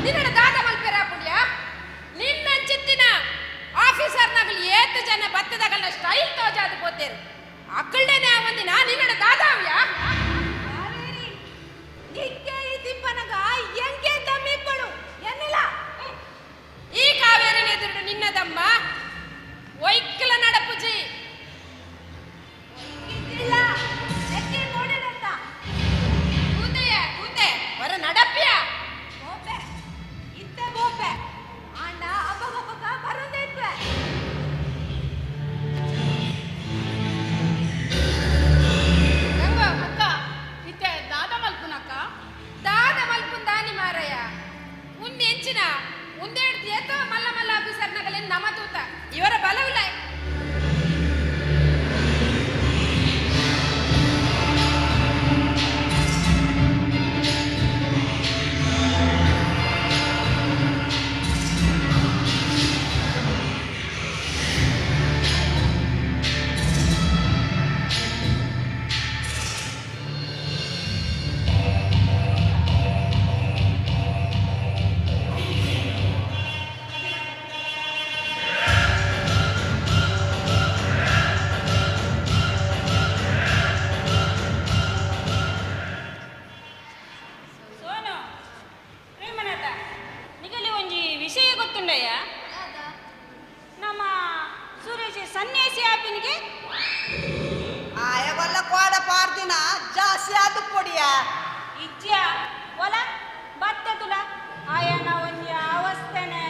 ನಿನ್ನ ದಾದ ಮಲ್ಪೆರ ಪುಣ್ಯ ನಿನ್ನ ಚಿತ್ತಿನ ಆಫೀಸರ್ ನಗಲು ಏತು ಜನ ಬತ್ತದಗಲ್ನ ಸ್ಟೈಲ್ ತೋಜಾದು ಪೋತೇರು ಅಕ್ಕಳ್ದೇನೆ ಒಂದಿನ ನಿನ್ನಡ ದಾದಾವ್ಯಾ ನಿಕ್ಕೆ ಈ ತಿಪ್ಪನಗ ಎಂಕೆ ತಮ್ಮಿಪ್ಪಳು ಎನ್ನಿಲ್ಲ ಈ ಕಾವೇರಿನ ಎದುರು ನಿನ್ನದಮ್ಮ ಒಯ್ಕಲ ನಡಪುಜಿ ಇಲ್ಲ ಎಕ್ಕೆ ನೋಡಿದಂತ ಕೂತೆಯ ಕೂತೆ ಹೊರ ನಡಪ್ಪಿಯ ಬೋಪೆ ಇತ್ತೆ ಬೋಪೆ ಆಂಡ ಅಬ್ಬಗಬ್ಬಗ ಬರೋದೇ ಇತ್ವೆ ಅಕ್ಕ ಇತ್ತೆ ದಾದ ಮಲ್ಪುನಕ್ಕ ದಾದ ಮಲ್ಪುನ್ ದಾನಿ ಮಾರಯ್ಯ ಉಂದು ಎಂಚಿನ ಉಂದೇಡ್ತಿ ಏತೋ ಮಲ್ಲ ಮಲ್ಲ ಆಫೀಸರ್ ನಗಲೇನು ನಮ ತೂತ ಇವರ ಬಲವಿಲ್ಲ ಸೋನು ಪ್ರೇಮನಾಥ ನಿಗಲಿ ಒಂಜಿ ವಿಷಯ ಗೊತ್ತುಂಡಯ್ಯ ನಮ್ಮ ಸುರೇಶ್ ಸನ್ಯಾಸಿ ಆಪಿನಿಗೆ ಆಯ ವಲ್ಲ ಕೋಡ ಪಾರ್ದಿನ ಜಾಸ್ತಿ ಆದು ಪೊಡಿಯ ಇಜ್ಜ ಒಲ ಬತ್ತ ತುಲ ಆಯನ ಒಂಜಿ ಅವಸ್ಥೆನೆ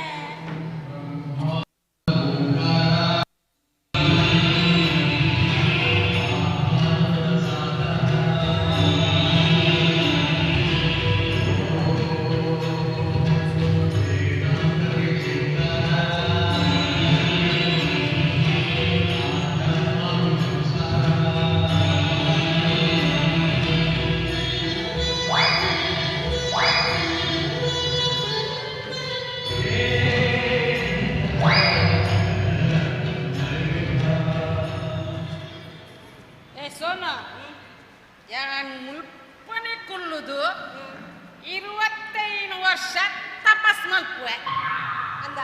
ಏ ಸೋನ ಯಾನ್ ಮುಲ್ಪನೆ ಕುಲ್ಲುದು 25 ವರ್ಷ ತಪಸ್ ಮಲ್ಪುವೆ ಅಂದ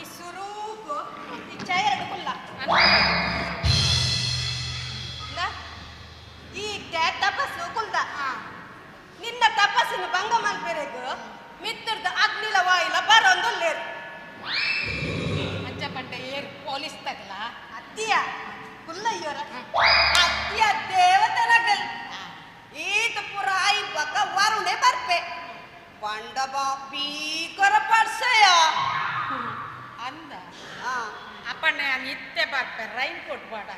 ಈ ಸುರೂಕು ಈ ಚೈರಡು ಕುಲ್ಲ ಅಂದ ಈ ತಪಸ್ಸು ಕುಲ್ದ ನಿನ್ನ ತಪಸ್ಸಿನ ಭಂಗ ಮಲ್ಪೆರೆಗು ಮಿತ್ತರ್ದ ಅಗ್ನಿಲ ವಾಯಿಲ ಬರೊಂದುಲ್ಲೇರು ಅಂಚ ಪಂಡ ಏರ್ ಪೊಲೀಸ್ ತಗಲ ಅತ್ತಿಯ ಕುಲ್ಲಯ್ಯೋರ ಅತ್ತಿಯ ದೇವತನಗಲ್ ಈತ ಪುರಾಯಿ ಬಕ ವರುಣೆ ಬರ್ಪೆ ಪಂಡಬ ಬೀಕರ ಪರ್ಸೆಯ ಅಂದ ಅಪ್ಪಣ್ಣ ನಾನು ಇತ್ತೆ ಬರ್ಪೆ ರೈನ್ ಕೋಟ್ ಬಾಡ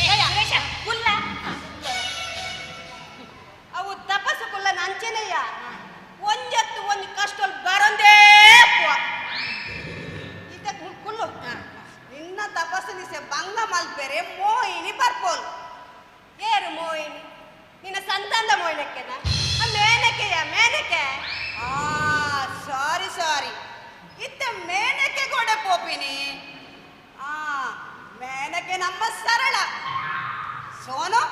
ಏಯ ಸುರೇಶ ಕುಲ್ಲ. ಅವು ತಪಸ್ಸು ಕುಲ್ಲ ನಂಚೆನೆಯ ಒಂಜತ್ತು ಒಂಜಿ ಕಷ್ಟಲ್ ಬರಂದೇ ಈತ ಕುಲ್ಲು. ನಿನ್ನ ತಪಸ್ಸು ನಿಸೆ ಭಂಗ ಮಲ್ಪೆರೆ ಮೋಹಿನಿ ಬರ್ಪೋಲ್. ಏರು ಮೋಹಿನಿ? ನಿನ್ನ ಸಂತಾನದ ಮೋಹಿನಕ್ಕೆನ? ಮೇನಕೆಯ ಮೇನಕೆ. ಆ ಸಾರಿ ಸಾರಿ, ಇತ್ತ ಮೇನಕೆ ಗೋಡೆ ಪೋಪಿನಿ. ಆ ಮೇನಕೆ ನಮ್ಮ ಸರಳ. ಸೋನು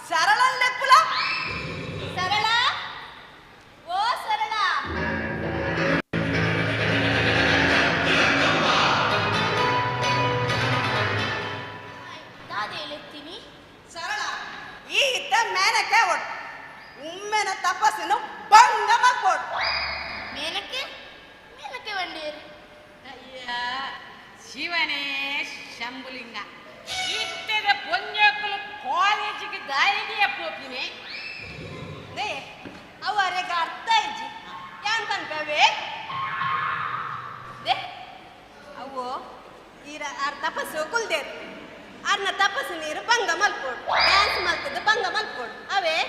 ಸರಳ ಲೆಪ್ಪುಲ. ಸರಳ, ಓ ಸರಳ. ದಾದ ಹೇಳುತ್ತೀನಿ ಸರಳ, ಈ ಇತ್ತ ಮೇನಕೆ ಒಟ್ಟು ಉಮ್ಮೆನ ತಪಸ್ಸನ್ನು ಭಂಗ ಮಾಡ್ಕೊಡು. ಮೇನಕ್ಕೆ ಮೇನಕ್ಕೆ ಬಂಡೇರಿ. ಅಯ್ಯ ಶಿವನೇ ಶಂಭುಲಿಂಗ, ಇತ್ತದ ಪೊಂಜೋಕುಲು ಕಾಲೇಜಿಗೆ ದಾಯಿಗೆಯ ಪೋಪಿನಿ. ನೇ ಅವರಿಗೆ ಅರ್ಥ ಇಜ್ಜಿ ಯಾನ್ ಪನ್ಪವೆ they ಅವು ಈರ ಆರ್ ತಪಸ್ಸು ಕುಲ್ದೇರು. ಅರ್ನ ತಪಸ್ಸು ನೀರು ಭಂಗ ಮಲ್ಪೋಡು, ಡ್ಯಾನ್ಸ್ ಮಲ್ತದ ಭಂಗ ಮಲ್ಪೋಡು ಅವೇ.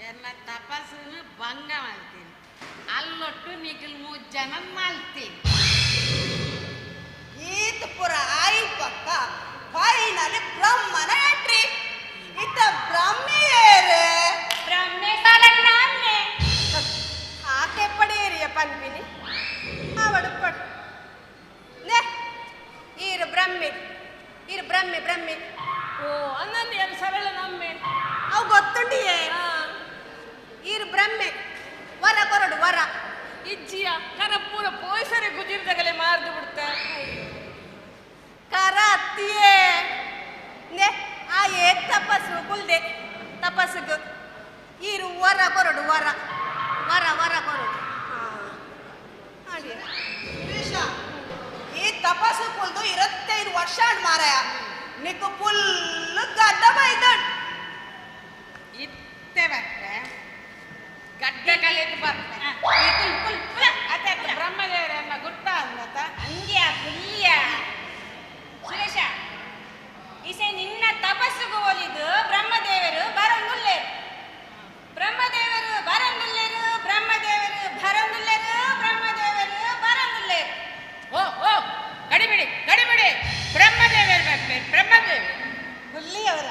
ಎನ್ನ ತಪಸ್ಸನ್ನು ಭಂಗ ಮಾಡ್ತೀನಿ, ಅಲ್ಲೊಟ್ಟು ನಿಖಿಲ್ ಮೂರು ಜನ ಮಾಡ್ತೀನಿ. ಈತ ಪುರ ಆಯಿ ಪಕ್ಕ ಫೈನಲಿ ಬ್ರಹ್ಮನ ಎಂಟ್ರಿ. ಇತ್ತ ಬ್ರಹ್ಮಿಯೇರೆ ಬ್ರಹ್ಮೆ ಸಾಲನ್ನಾನ್ನೆ. ಆಕೆ ಪಡೇರಿಯ ಪನ್ಪಿನಿ ಅವಡು ಪಡು. ನೇ ಈರು ಬ್ರಹ್ಮಿ, ಈರು ಬ್ರಹ್ಮಿ ಬ್ರಹ್ಮಿ. ಓ ಅನ್ನಂದು ಏನು ಸರಳ ನಮ್ಮೆ. ಅವು ಗೊತ್ತುಂಡಿಯೇ. ಈರು ಬ್ರಹ್ಮೆ ವರ ಕೊರಡು ವರ. ಇಜ್ಜಿಯ ಕರ ಪೂರ ಪೋಯ್ಸರೆ ಗುಜಿರ್ದಗಲೆ ಮಾರ್ದು ಬಿಡ್ತ. ಕರ ಅತ್ತಿಯೇ. ನೇ ಆ ಏ ತಪಸ್ಸು ಕುಲ್ದೆ ತಪಸ್ಸುಗು ಈರು ವರ ಕೊರಡು ವರ ವರ ವರ ಕೊರಡು. ಸುರೇಶ, ಈ ತಪಸ್ಸು ಕುಲ್ದು 25 ವರ್ಷ ಮಾರಾಯ, ನಿಕ್ಕು ಫುಲ್ ಗಡ್ಡ ಬೈದಡ್. ಇತ್ತೆ ಬರ್ತೆ ಗಡ್ಡ ಕಲೆದು ಬರ್ತೆ. ಅತ್ತೆ ಬ್ರಹ್ಮದೇವರನ್ನ ಗುರ್ತ ಅಂದತ ಅಂದ್ಯ ಪುಲ್ಯ. ಸುರೇಶ, ಇಸೆ ನಿನ್ನ ತಪಸ್ಸುಗು ಒಲಿದು ಬ್ರಹ್ಮದೇವರು ಬರಂಗುಲ್ಲೇರು, ಬ್ರಹ್ಮದೇವರು ಬರಂಗುಲ್ಲೇರು, ಬ್ರಹ್ಮದೇವರು ಬರಂಗುಲ್ಲೇರು, ಬ್ರಹ್ಮದೇವರು ಬರಂಗುಲ್ಲೇರು. ಓ ಓ ಗಡಿಬಿಡಿ ಗಡಿಬಿಡಿ, ಬ್ರಹ್ಮದೇವರು ಬರ್ಬೇಕು ಬ್ರಹ್ಮದೇವರು. ಹುಲ್ಲಿಯವರ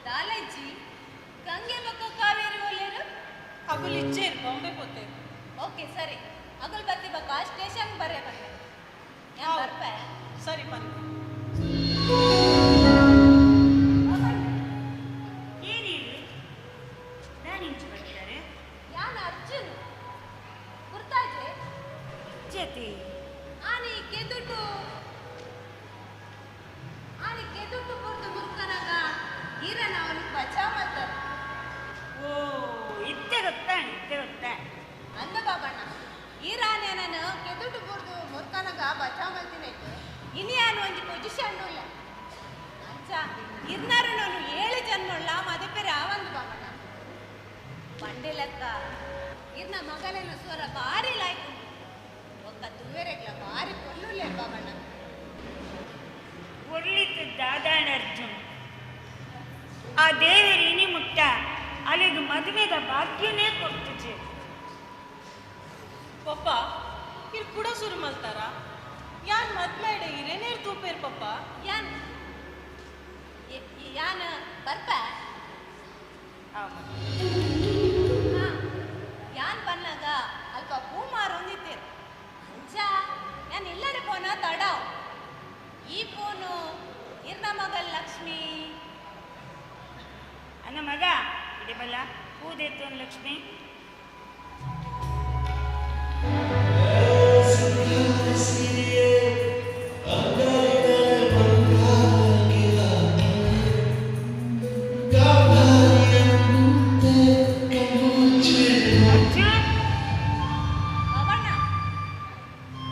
ದಾಲಜ್ಜಿ ಗಂಗೆ ಬೊಕ್ಕ ಕಾವೇರಿ ಒಲ್ಲೇರು ಅಗುಲ್ ಇಚ್ಚೇರು ಬಾಂಬೆ ಪೋತೇರು. ಓಕೆ ಸರಿ, ಅಗುಲ್ ಬತ್ತಿ ಬೊಕ್ಕ ಸ್ಟೇಷನ್ ಬರೇ ಬರ್ಪೆ. ಯಾನ್ ಬರ್ಪೆ. ಸರಿ ಬನ್ನಿ. ಏನಿದು ದಾನಿಂಚು ಬರ್ತಾರೆ? ಯಾನ್ ಅರ್ಜುನ್ ಗುರ್ತಾಜೆ? ಜತಿ ಆನಿ ಕೆದುಟು ಆನಿ ಕೆದುಟು ಬುರ್ದು ಮುರ್ಕನಾಗ ಈರನ ಅವನಿಗೆ ಬಚಾವ್ ಮಾಡ್ತಾರೆ. ಓ ಇತ್ತೆ ಗೊತ್ತಾ, ಇತ್ತೆ ಗೊತ್ತಾ. ಅಂದ ಬಾಬಣ್ಣ, ಈರಾನೆ ನಾನು ಕೆದುಟು ಬುರ್ದು ಮುರ್ಕನಾಗ ಬಚಾವ್ ಮಾಡ್ತೀನಿ ಇನಿ ಆನು ಒಂಜಿ ಪೊಸಿಷನ್ ಉಲ್ಲ. ಅಂಚ ಇರ್ನಾರು ನಾನು 7 ಜನ್ಮೊಳ್ಳ ಮದುಪೆರೆ ಆವಂದು ಬಾಬಣ್ಣ. ಪಂಡೆ ಲೆಕ್ಕ ಇರ್ನ ಮಗಲೇನ ಸ್ವರ ಭಾರಿ ಲಾಯ್ಕು ಒಕ್ಕ ತುವೆರೆಗ್ಲ ಭಾರಿ ಕೊಲ್ಲುಲ್ಲೆ ಬಾಬಣ್ಣ. ಒಳ್ಳಿತು ದಾದಾಣ ಅರ್ಜುನ್, ಆ ದೇವರು ಇನಿ ಮುಟ್ಟ ಅಲ್ಲಿಗೆ ಮದುವೆದ ಭಾಗ್ಯನೇ ಕೊಡ್ತಿದ್ದೆ. ಪಪ್ಪ ಇಲ್ಲಿ ಕೂಡ ಶುರು ಮಲ್ತಾರ? ಯಾನ್ ಮದ್ಮೇಡ ಇರೇನೇರ್ ತೂಪೇರ್ ಪಪ್ಪ. ಯಾನ್ ಯಾನ್ ಬರ್ಪ? ಯಾನ್ ಬನ್ನಾಗ ಅಲ್ಪ ಪೂ ಮಾರೊಂದಿತ್ತೇರು. ಅಂಚ ಯಾನ್ ಇಲ್ಲಡೆ ಪೋನ ತಡಾವ್. ಈ ಫೋನು ಇರ್ನ ಮಗಲ್ ಲಕ್ಷ್ಮಿ. ಅನ್ನ ಮಗ ಇಡೆ ಬಲ್ಲ ಪೂದೆತ್ತು ಲಕ್ಷ್ಮಿ. ಅರ್ಜುನ್ ಬಾಬಣ್ಣ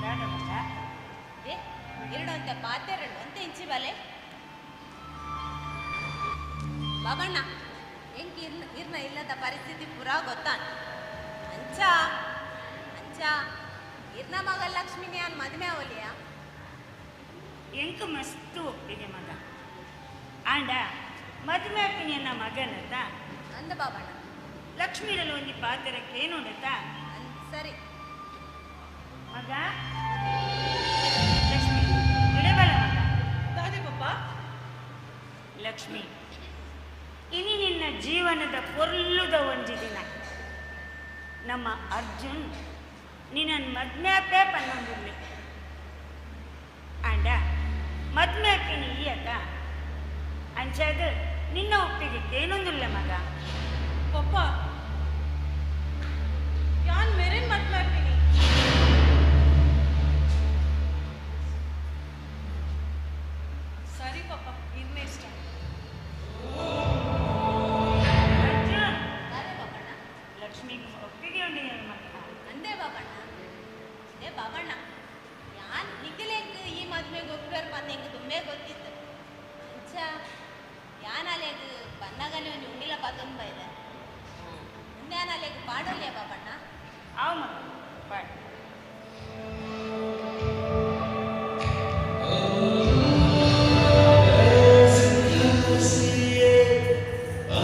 ದಾದ ಮಗ ಏ ಎರಡು ಪಾತೆರಡು ಅಂತ ಇಂಚಿ ಬಲೆ. ಬಾಬಣ್ಣ ಎಂಕ್ ಇರ್ನ ಇರ್ನ ಇಲ್ಲದ ಪರಿಸ್ಥಿತಿ ಪೂರಾ ಗೊತ್ತಾನ. ಅಂಚ ಅಂಚ ಇರ್ನ ಮಗ ಲಕ್ಷ್ಮಿನೇ ಯಾನ್ ಮದುವೆ ಅವಲಿಯಾ? ಎಂಕ್ ಮಸ್ತು ಒಪ್ಪಿಗೆ ಮಗ. ಆಂಡ ಮದುವೆ ಆಪಿನ ಮಗನತ ಅಂದ ಬಾಬಣ್ಣ. ಲಕ್ಷ್ಮೀರಲ್ಲಿ ಒಂದು ಪಾತ್ರಕ್ಕೆ ಏನೋಡತ? ಸರಿ ಮಗ ಲಕ್ಷ್ಮಿ ಇಡಬಲ ಮಗ. ದಾದೆ ಪಪ್ಪ. ಲಕ್ಷ್ಮಿ, ಇನಿ ನಿನ್ನ ಜೀವನದ ಪೊರ್ಲುದ ಒಂಜಿ ದಿನ. ನಮ್ಮ ಅರ್ಜುನ್ ನಿನ್ನ ಮದ್ಮ್ಯಾಪೇ ಪನ್ನೊಂದಿರ್ಲಿ. ಆಂಡ ಮದ್ಮ್ಯಾಪಿನಿ ಈಯತ ಅಂಚಾದ ನಿನ್ನ ಒಪ್ಪಿಗೆ ಏನೊಂದಿಲ್ಲ ಮಗ. ಪಪ್ಪ ಯಾನ್ ಮೆರೆನ್ ಮದ್ಮ್ಯಾಪಿನಿ. ಸರಿ ಪಪ್ಪ, ಇರ್ನೇ ಇಷ್ಟ. ಅರ್ಜುನ್ ದಾದೆ ಬಾಬಣ್ಣ. ಲಕ್ಷ್ಮಿಗೆ ಒಪ್ಪಿಗೆ ಉಂಡಿಯ ಮಗ. ಅಂದೇ ಬಾಬಣ್ಣ. ಏ ಬಾಬಣ್ಣ, ಯಾನ್ ನಿಖಿಲೆಂಗ್ ಈ ಮದ್ಮೆಗೆ ಒಪ್ಪಿಯರ್ ಬಂದೆಂಗ್ ತುಂಬೇ ಗೊತ್ತಿತ್ತು. ಅಂಚ ಯಾನ್ ಅಲೆಗ್ ಬನ್ನಗನೆ ಒಂಜಿ ಉಂಡಿಲ ಪತೊಂದು ಬೈದೆ. ಮುಂದೆ ಅಲೆಗ್ ಪಾಡೋಲಿಯ ಬಾಬಣ್ಣ? ಆವ್ ಮಗ ಪಾಡು. ಆ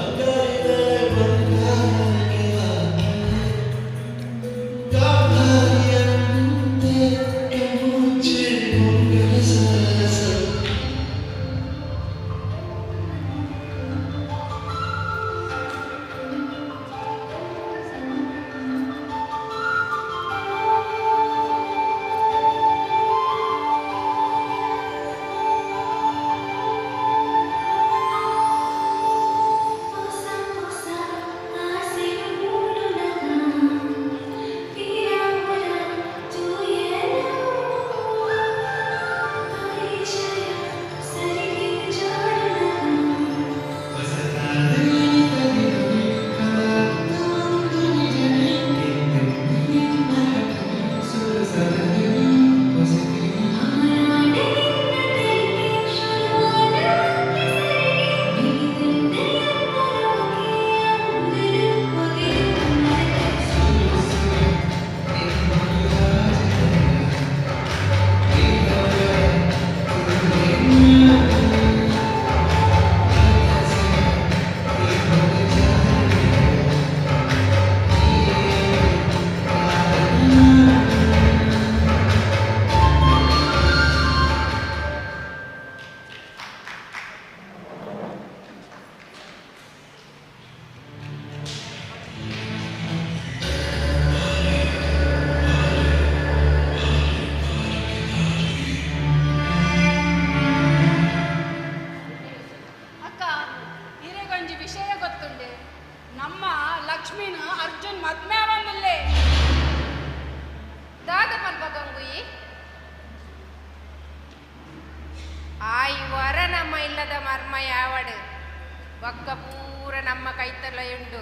ಗೊತ್ತುಂಡೆ? ನಮ್ಮ ಲಕ್ಷ್ಮೀನ ಅರ್ಜುನ್ ಮದ್ಮೆ ಬಂದಿಲ್ಲೇ. ದಾದ ಪಲ್ಪ ಗಂಗುಯಿ ಆಯ್ ವರ ನಮ್ಮ ಇಲ್ಲದ ಮರ್ಮ ಯಾವಡು ಬಕ್ಕ ಪೂರ ನಮ್ಮ ಕೈತಲೆಯುಂಡು.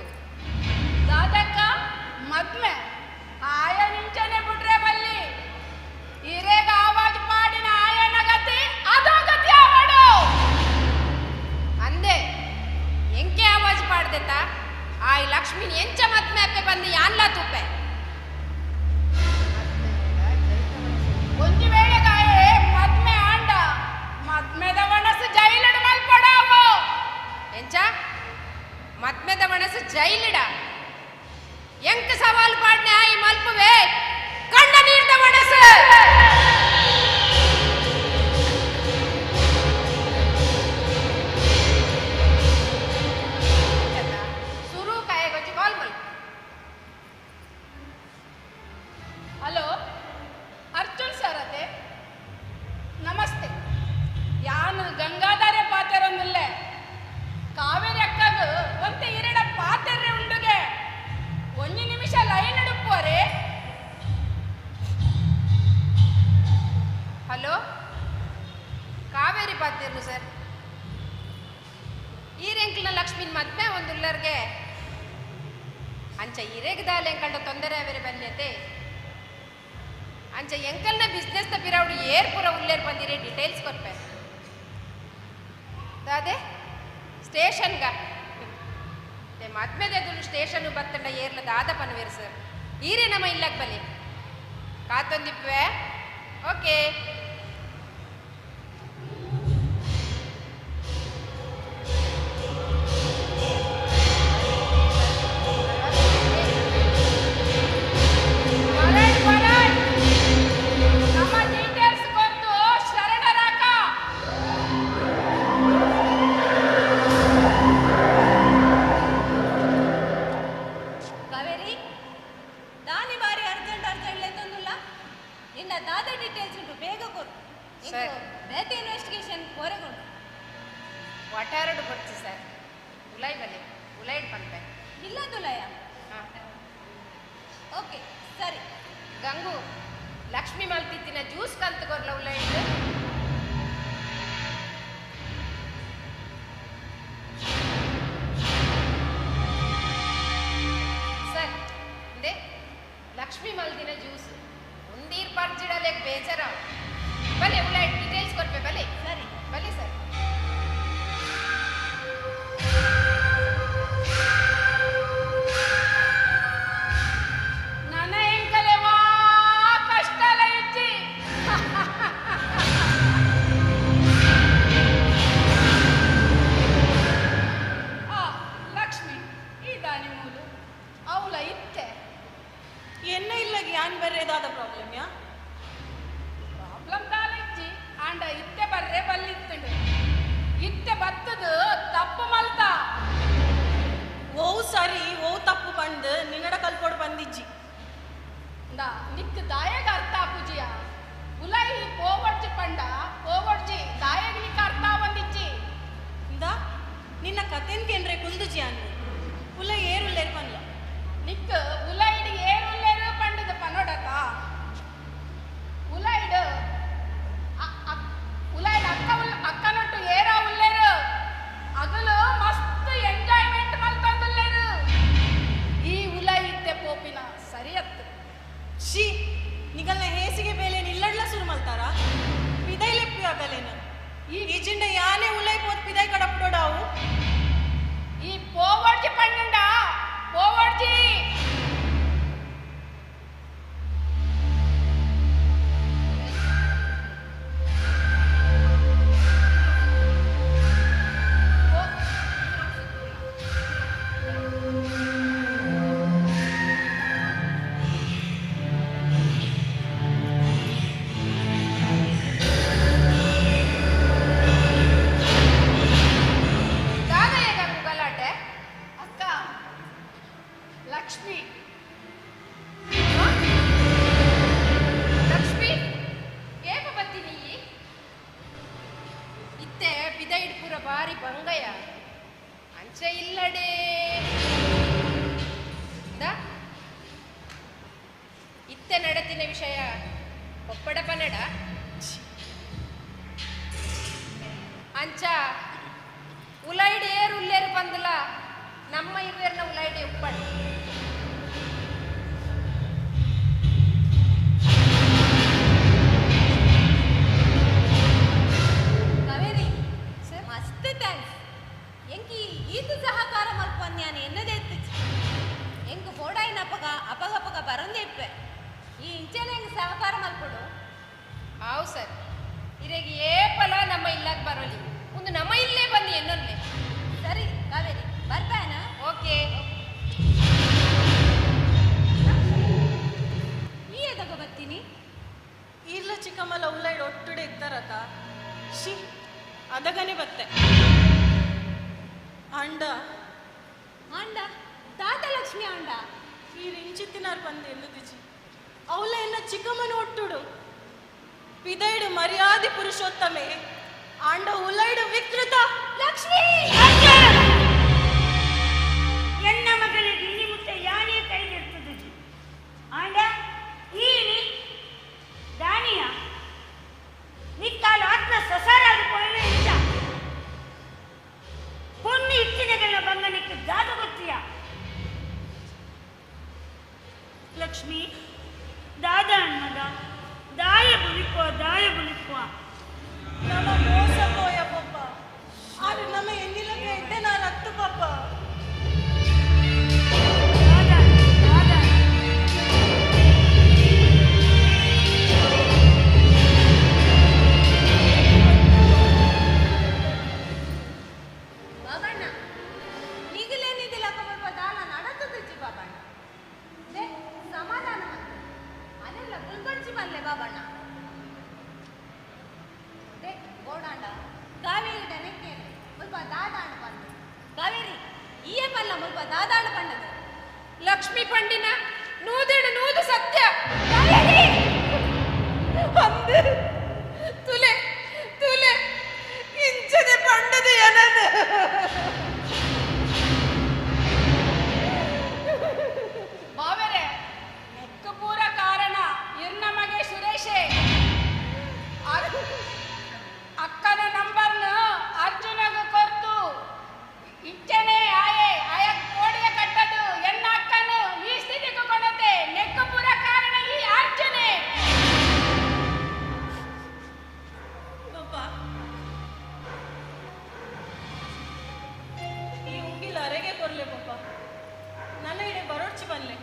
ದಾದಕ್ಕ ಮದ್ಮೆ ಆಯ ನಿಂಚನೆ ಬಿಟ್ರೆ ಬಲ್ಲಿ ಹಿರೇಗ ಆವಾಜ್ ಪಾಡಿನ ಆಯನ ಗತಿ ಅದೋ ಗತಿ ಆವಡು. ಅಂದೆ ಎಂಕೆ ಆವಾಜ್ ಪಾಡ್ದೆತ ಆಯ್ ಲಕ್ಷ್ಮೀನ್ ಎಂಚ ಮದ್ಮೆ ಅಪ್ಪೆ ಬಂದು ಯಾನ್ಲ ತೂಪೆ. ಒಂದು ವೇಳೆಗಾಯೆ ಮದ್ಮೆ ಆಂಡ ಮದ್ಮೆದ ಮನಸ್ಸು ಜೈಲಿಡ ಮಲ್ಪಡಾವು. ಎಂಚ ಮದ್ಮೆದ ಮನಸ್ಸು ಜೈಲಿಡ ಎಂಕ ಸವಾಲ್ ಪಾಡ್ನೆ ಆಯಿ ಮಲ್ಪುವೆ ಕಣ್ಣ ನೀರ್ದ ಮನಸ್ಸು. ಸುರು ಕಾಯಗೊಂಚಿ ಕಾಲ್ ಮಲ್ಪ. ಹಲೋ ಅರ್ಜುನ್ ಸರ್ ಅದೇ ನಮಸ್ತೆ. ಯಾನು ಗಂಗಾಧರೆ ಪಾತೆರೊಂದಿಲ್ಲೆ ಕಾವೇರಿ ಅಕ್ಕಗ ಒಂತೆ ಇರಡ ಪಾತೆರ್ರೆ ಉಂಡುಗೆ ಒಂಜಿ ನಿಮಿಷ ಲೈನ್ ಇಡುಪ್ಪೋರೆ. ಹಲೋ ಕಾವೇರಿ ಪಾತೆರ್ನು ಸರ್ ಈರೆಂಕ್ಲಿನ ಲಕ್ಷ್ಮೀನ್ ಮದ್ಮೆ ಒಂದುಲ್ಲರ್ಗೆ ಅಂಚ ಇರೇಗದಾಲೆ ಎಂಕಲ್ಡ ತೊಂದರೆ ಅವರೆ ಬನ್ಯತೆ ಅಂಚ ಎಂಕಲ್ನ ಬಿಸ್ನೆಸ್ ತ ಪಿರೌಡು ಏರ್ ಪುರ ಉಲ್ಲೇರ್ ಬಂದಿರೆ ಡೀಟೇಲ್ಸ್ ಕೊರ್ಪೆ. ದಾದೆ ಸ್ಟೇಷನ್ಗ ಮದ್ಮೆದೆದುಲು ಸ್ಟೇಷನ್ ಬತ್ತಂಡ ಏರ್ಲ ದಾದ ಪನ್ವೇರು ಸರ್ ಈರೇ ನಮ್ಮ ಇಲ್ಲಕ್ ಬಲಿ ಕಾತೊಂದಿಪ್ಪೆ. ಓಕೆ ಇಲ್ಲಡೆ ಇತ್ತೆ ನಡತಿನ ವಿಷಯ ಒಪ್ಪಡ ಪನ್ನಡ ಅಂಚ ಉಲೈಡ್ ಏರು ಉಲ್ಲೇರು ಬಂದಲ ನಮ್ಮ ಇರುವೇರ್ನ ಉಲೈಡೆ ಉಪ್ಪಡು ಕಾವೇರಿ ಮಸ್ತ್ thanks ಎಂಕಿ ಈತ ಸಹಕಾರ ಮಲ್ಪನ್ಯಾನ ಎನ್ನದೇ ಎತ್ತಿಚ್ಚು ಎಂಕ್ ಬೋಡಾಯಿನ ಅಪಗ ಅಪಗ ಅಪಗ ಬರಂದೇ ಇಪ್ಪೆ ಈ ಇಂಚೆನೆ ಎಂಕ್ ಸಹಕಾರ ಮಲ್ಪಡು. ಆವು ಸರ್, ಇರೆಗೆ ಏಪಲ ನಮ್ಮ ಇಲ್ಲಾಗ ಬರೋಲಿ, ಒಂದು ನಮ್ಮ ಇಲ್ಲೇ ಬಂದು ಎನ್ನೊನ್ಲೆ. ಸರಿ ಕಾವೇರಿ, ಬರ್ಪಾನ? ಓಕೆ. ಈ ಎದಗ ಬರ್ತೀನಿ. ಈರ್ಲ ಚಿಕ್ಕಮ್ಮಲ ಉಲ್ಲೈಡ್ ಒಟ್ಟುಡೆ ಇತ್ತಾರತ she ಅದಗನೆ ಬತ್ತೆ ಅಂಡ ಆಂಡ ತಾತ ಲಕ್ಷ್ಮಿ ಆಂಡ ಈ ರಿಂಚಿತ್ತಿನಾರ್ ಬಂದು ಎನ್ನುದಿಜಿ ಅವಳ ಎನ್ನ ಚಿಕ್ಕಮ್ಮನ ಒಟ್ಟುಡು ಪಿದೈಡು ಮರ್ಯಾದೆ ಪುರುಷೋತ್ತಮೆ ಆಂಡ ಉಲೈಡು ವಿಕೃತ ಲಕ್ಷ್ಮಿ. ಎನ್ನ ಮಗಳಿಗೆ ಇನಿ ಮುಟ್ಟ ಯಾನೇ ಕೈದಿರ್ತದೆ ಆಂಡ ಈನಿ ದಾನಿಯ ನಿಕ್ಕಾಲ ಆತ್ಮ ಸಸಾರಾದ ಪೋಯಿನ ಇಷ್ಟ ಪೊಣ್ಣು ಇಟ್ಟಿನಗಳ ಬಂಗನಿಕ್ಕೆ ದಾದ ಗೊತ್ತಿಯ ಲಕ್ಷ್ಮಿ ದಾದ ಅಣ್ಣಗ ದಾಯ ಬುಲಿಕುವ ದಾಯ ಬುಲಿಕುವ. ನಮ್ಮ ಮೋಸ ಪೋಯ ಪಪ್ಪ, ಆದ್ರೆ ನಮ್ಮ ಎನ್ನಿಲಕ್ಕ ಇದ್ದೆ ನಾನು ಅತ್ತು ಪಪ್ಪ. ದಾದ ದಾದ ಬಾಬಣ್ಣ ಈಗಲೇನಿದ್ದಿಲ್ಲ ಕಮಲ್ಪ ದಾಲ ನಡತದಿಜ್ಜಿ ಬಾಬಣ್ಣ. They ಸಮಾಧಾನ ಮಾಡ್ಕೊ. ಅಲ್ಲೆಲ್ಲ ಗುಲ್ಗಡ್ಜಿ ಬಲ್ಲೆ ಬಾಬಣ್ಣ. They ಗೋಡಾಂಡ ಕಾವೇರಿ ಡನೆಕ್ಕೇನೆ ಮುಲ್ಪ ದಾದಾಂಡ ಬಂದು ಕಾವೇರಿ ಈಯೇ ಪಲ್ಲ ಮುಲ್ಪ ದಾದಾಂಡ ಪಂಡದು. ಲಕ್ಷ್ಮಿ ಪಂಡಿನ ನೂದೇಡು ನೂದು ಸತ್ಯ. ಅಂದೆ ತುಲೆ ತುಲೆ ಇಂಚನೆ ಪಂಡದ ಏನನ ಬಾವೆರೆ ನೆಕ್ಕು ಪೂರ ಕಾರಣ ಇರ್ನ ಮಗೆ ಸುರೇಶೇ. ಅಕ್ಕನ ನಂಬರ್ನ ಅರ್ಜುನಗ ಕೊರ್ತು ಇಚ್ಚನೆ ಆಯೆ ಆಯ ಕೋಡಿಯ ಕಟ್ಟದು ಎನ್ನ ಅಕ್ಕನು ಈ ಸ್ಥಿತಿಗೆ ಕೊಡತೆ. ನೆಕ್ಕು ಪೂರ ಕಾರಣ ಈ ಅರ್ಜುನೆ. ಪಪ್ಪ ಈ ಉಂಗಿಲ ಅರೆಗೆ ಕೊರ್ಲೆ ಪಪ್ಪ, ನನ್ನ ಇಡೆ ಬರೋಡ್ಚಿ ಬನ್ಲೆ.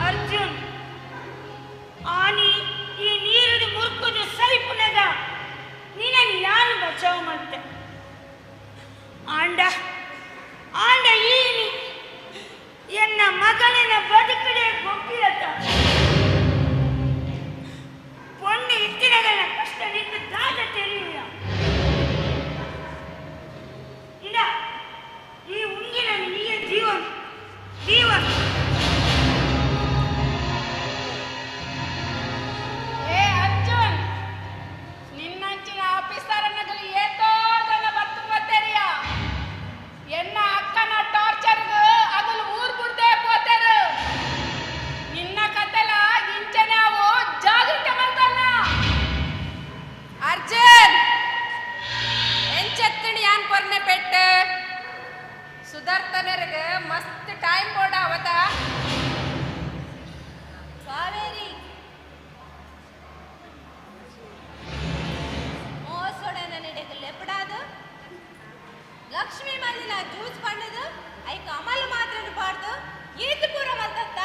ಅರ್ಜುನ್ ಆನಿ ಈ ನೀರು ಮುರ್ಕುದು ಸೈಪುನಗ ನಿನ್ನನ್ನು ಯಾರು ಬಚಾವ್ ಮತ್ತೆ ಆಂಡ ಆಂಡ ಈನಿ ಎನ್ನ ಮಗಳಿನ ಬದುಕಡೆ ಗೊಬ್ಬಿಯತ ಪೊಣ್ಣು ಇತ್ತಿನಗಳ ಕಷ್ಟ ನಿಂತು ದಾದ ತೆರೆಯುವ ಇಲ್ಲ ಈ ಉಂಗಿನ ನೀಯ ಜೀವನ ಜೀವನ. ಏ ಅರ್ಜುನ್, ನಿನ್ನಂಚಿನ ಆಫೀಸರನಗಲಿ ಏತೋ ಜನ ಬತ್ತು ಬತ್ತೇರಿಯ. ಎನ್ನ ಅಕ್ಕನ ಟಾರ್ಚರ್ಗ್ ಅಗಲು ಊರ್ ಬುಡ್ದೆ ಪೋತೇರು. ನಿನ್ನ ಕತೆಲ ಇಂಚೆ ನಾವು ಜಾಗೃತೆ ಮಾಡ್ತಾನ. ಅರ್ಜುನ್ ಎಂಚೆತ್ತಣಿ ಯಾನ್ ಪೊರ್ನೆ ಪೆಟ್ಟ ಸುಧಾರ್ತನರ್ಗ ಮಸ್ತ್ ಟೈಮ್ ಬೋಡ ಅವತ. ಕಾವೇರಿ ಮೋಸೊಡೆ ನನ್ನೆಡೆಗೆ ಲೆಪಡಾದು ಲಕ್ಷ್ಮಿ ಮಲ್ಲಿನ ಜ್ಯೂಸ್ ಪಂಡದು ಐಕ ಅಮಲ್ ಮಾತ್ರ ಪಾಡ್ದು ಈತ ಪೂರ ಮಲ್ತತ್ತ.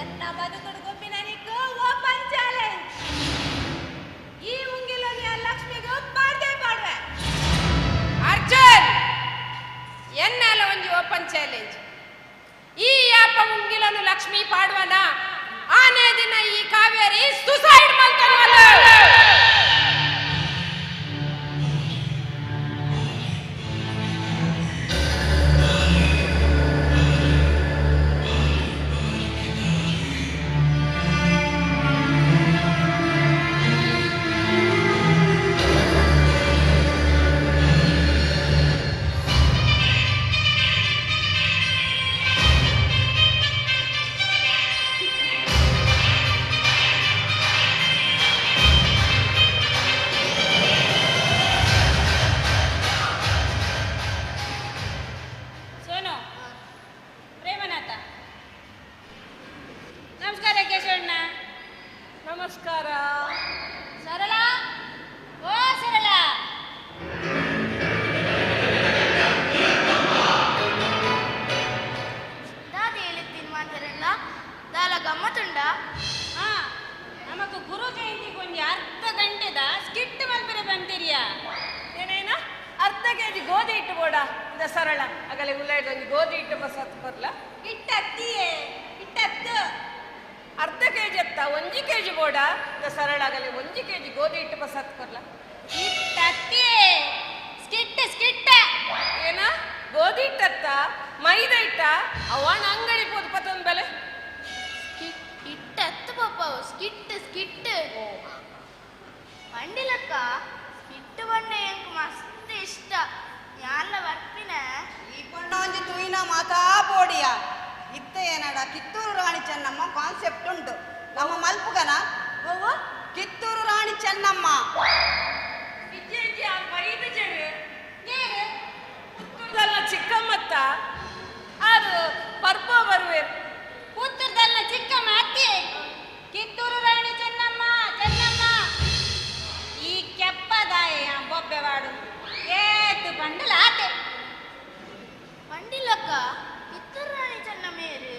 ಎನ್ನ ಬದುಕುಡು ಗೊಬ್ಬಿನ ನಿಕ್ಕು ಓಪನ್ ಚಾಲೆಂಜ್. ಈ ಉಂಗಿಲೋನಿ ಆ ಲಕ್ಷ್ಮಿಗೆ ಪಾಡ. ನಮಸ್ಕಾರ ಕೇಶವಣ್ಣ. ನಮಸ್ಕಾರ. ಸರಳ, ಓ ಸರಳ. ದಾದ ಹೇಳಿದ್ದೀನಿ ಮಾತಾರಲ್ಲ, ದಾಲ ಗಮ್ಮತ್ತುಂಡ. ಹಾ, ನಮಕ್ ಗುರು ಜಯಂತಿಗೆ ಒಂಜಿ ಅರ್ಧ ಗಂಟೆದ ಸ್ಕಿಟ್ ಮಲ್ಪರೆ ಬಂದಿರಿಯಾ? ಏನೇನ ಅರ್ಧ ಕೆಜಿ ಗೋಧಿ ಹಿಟ್ಟು ಬೋಡ ಇಂದ ಸರಳ ಅಗಲೆ ಉಳ್ಳಾಯ್ದು ಒಂಜಿ ಗೋಧಿ ಹಿಟ್ಟು ಬಸತ್ ಕೊರ್ಲ. ಹಿಟ್ಟತ್ತಿಯೇ ಹಿಟ್ಟತ್ತು. ಅರ್ಧ ಕೆಜಿ ಅತ್ತ ಒಂಜಿ ಕೆಜಿ ಬೋಡ ಇಂದ ಸರಳ ಅಗಲೆ ಒಂಜಿ ಕೆಜಿ ಗೋಧಿ ಹಿಟ್ಟು ಬಸತ್ ಕೊರ್ಲ. ಹಿಟ್ಟತ್ತಿಯೇ ಸ್ಕಿಟ್ ಸ್ಕಿಟ್. ಏನ ಗೋಧಿ ಹಿಟ್ಟತ್ತ ಮೈದಾ ಹಿಟ್ಟ ಅವನ ಅಂಗಡಿ ಪೋದು ಪತ್ತೊಂದು ಬೆಲೆ. ಹಿಟ್ಟತ್ತು ಪಾಪ ಸ್ಕಿಟ್ ಸ್ಕಿಟ್. ಪಂಡಿಲಕ್ಕ ಸ್ಕಿಟ್ ಬಣ್ಣ ಎಂಕ್ ಮಸ್ತ್ ಇಷ್ಟ. ಯಾಲ್ಲ ಬರ್ಪಿನ ಈ ಪೊಣ್ಣ ಒಂಜಿ ತೂಯಿನ ಮಾತಾ ಪೋಡಿಯ ಇತ್ತ ಏನಡ ಕಿತ್ತೂರು ರಾಣಿ ಚೆನ್ನಮ್ಮ ಕಾನ್ಸೆಪ್ಟ್ ಉಂಟು ನಮ್ಮ ಮಲ್ಪುಗನ. ಓ ಕಿತ್ತೂರು ರಾಣಿ ಚೆನ್ನಮ್ಮ ಚಿಕ್ಕಮ್ಮತ್ತ ಅದು ಪರ್ಪ ಬರುವೆ. ಪುತ್ತೂರ್ದಲ್ಲ ಚಿಕ್ಕಮ್ಮ ಅತ್ತಿ ಕಿತ್ತೂರು ರಾಣಿ ಚೆನ್ನಮ್ಮ ಚೆನ್ನಮ್ಮ. ಈ ಕೆಪ್ಪದಾಯ ಬೊಬ್ಬೆವಾಡು ಏತು ಬಂಡಲ ಆತೆ. ಪಂಡಿಲಕ್ಕ ಕಿತ್ತೂರು ರಾಣಿ ಚೆನ್ನಮ್ಮೇರು.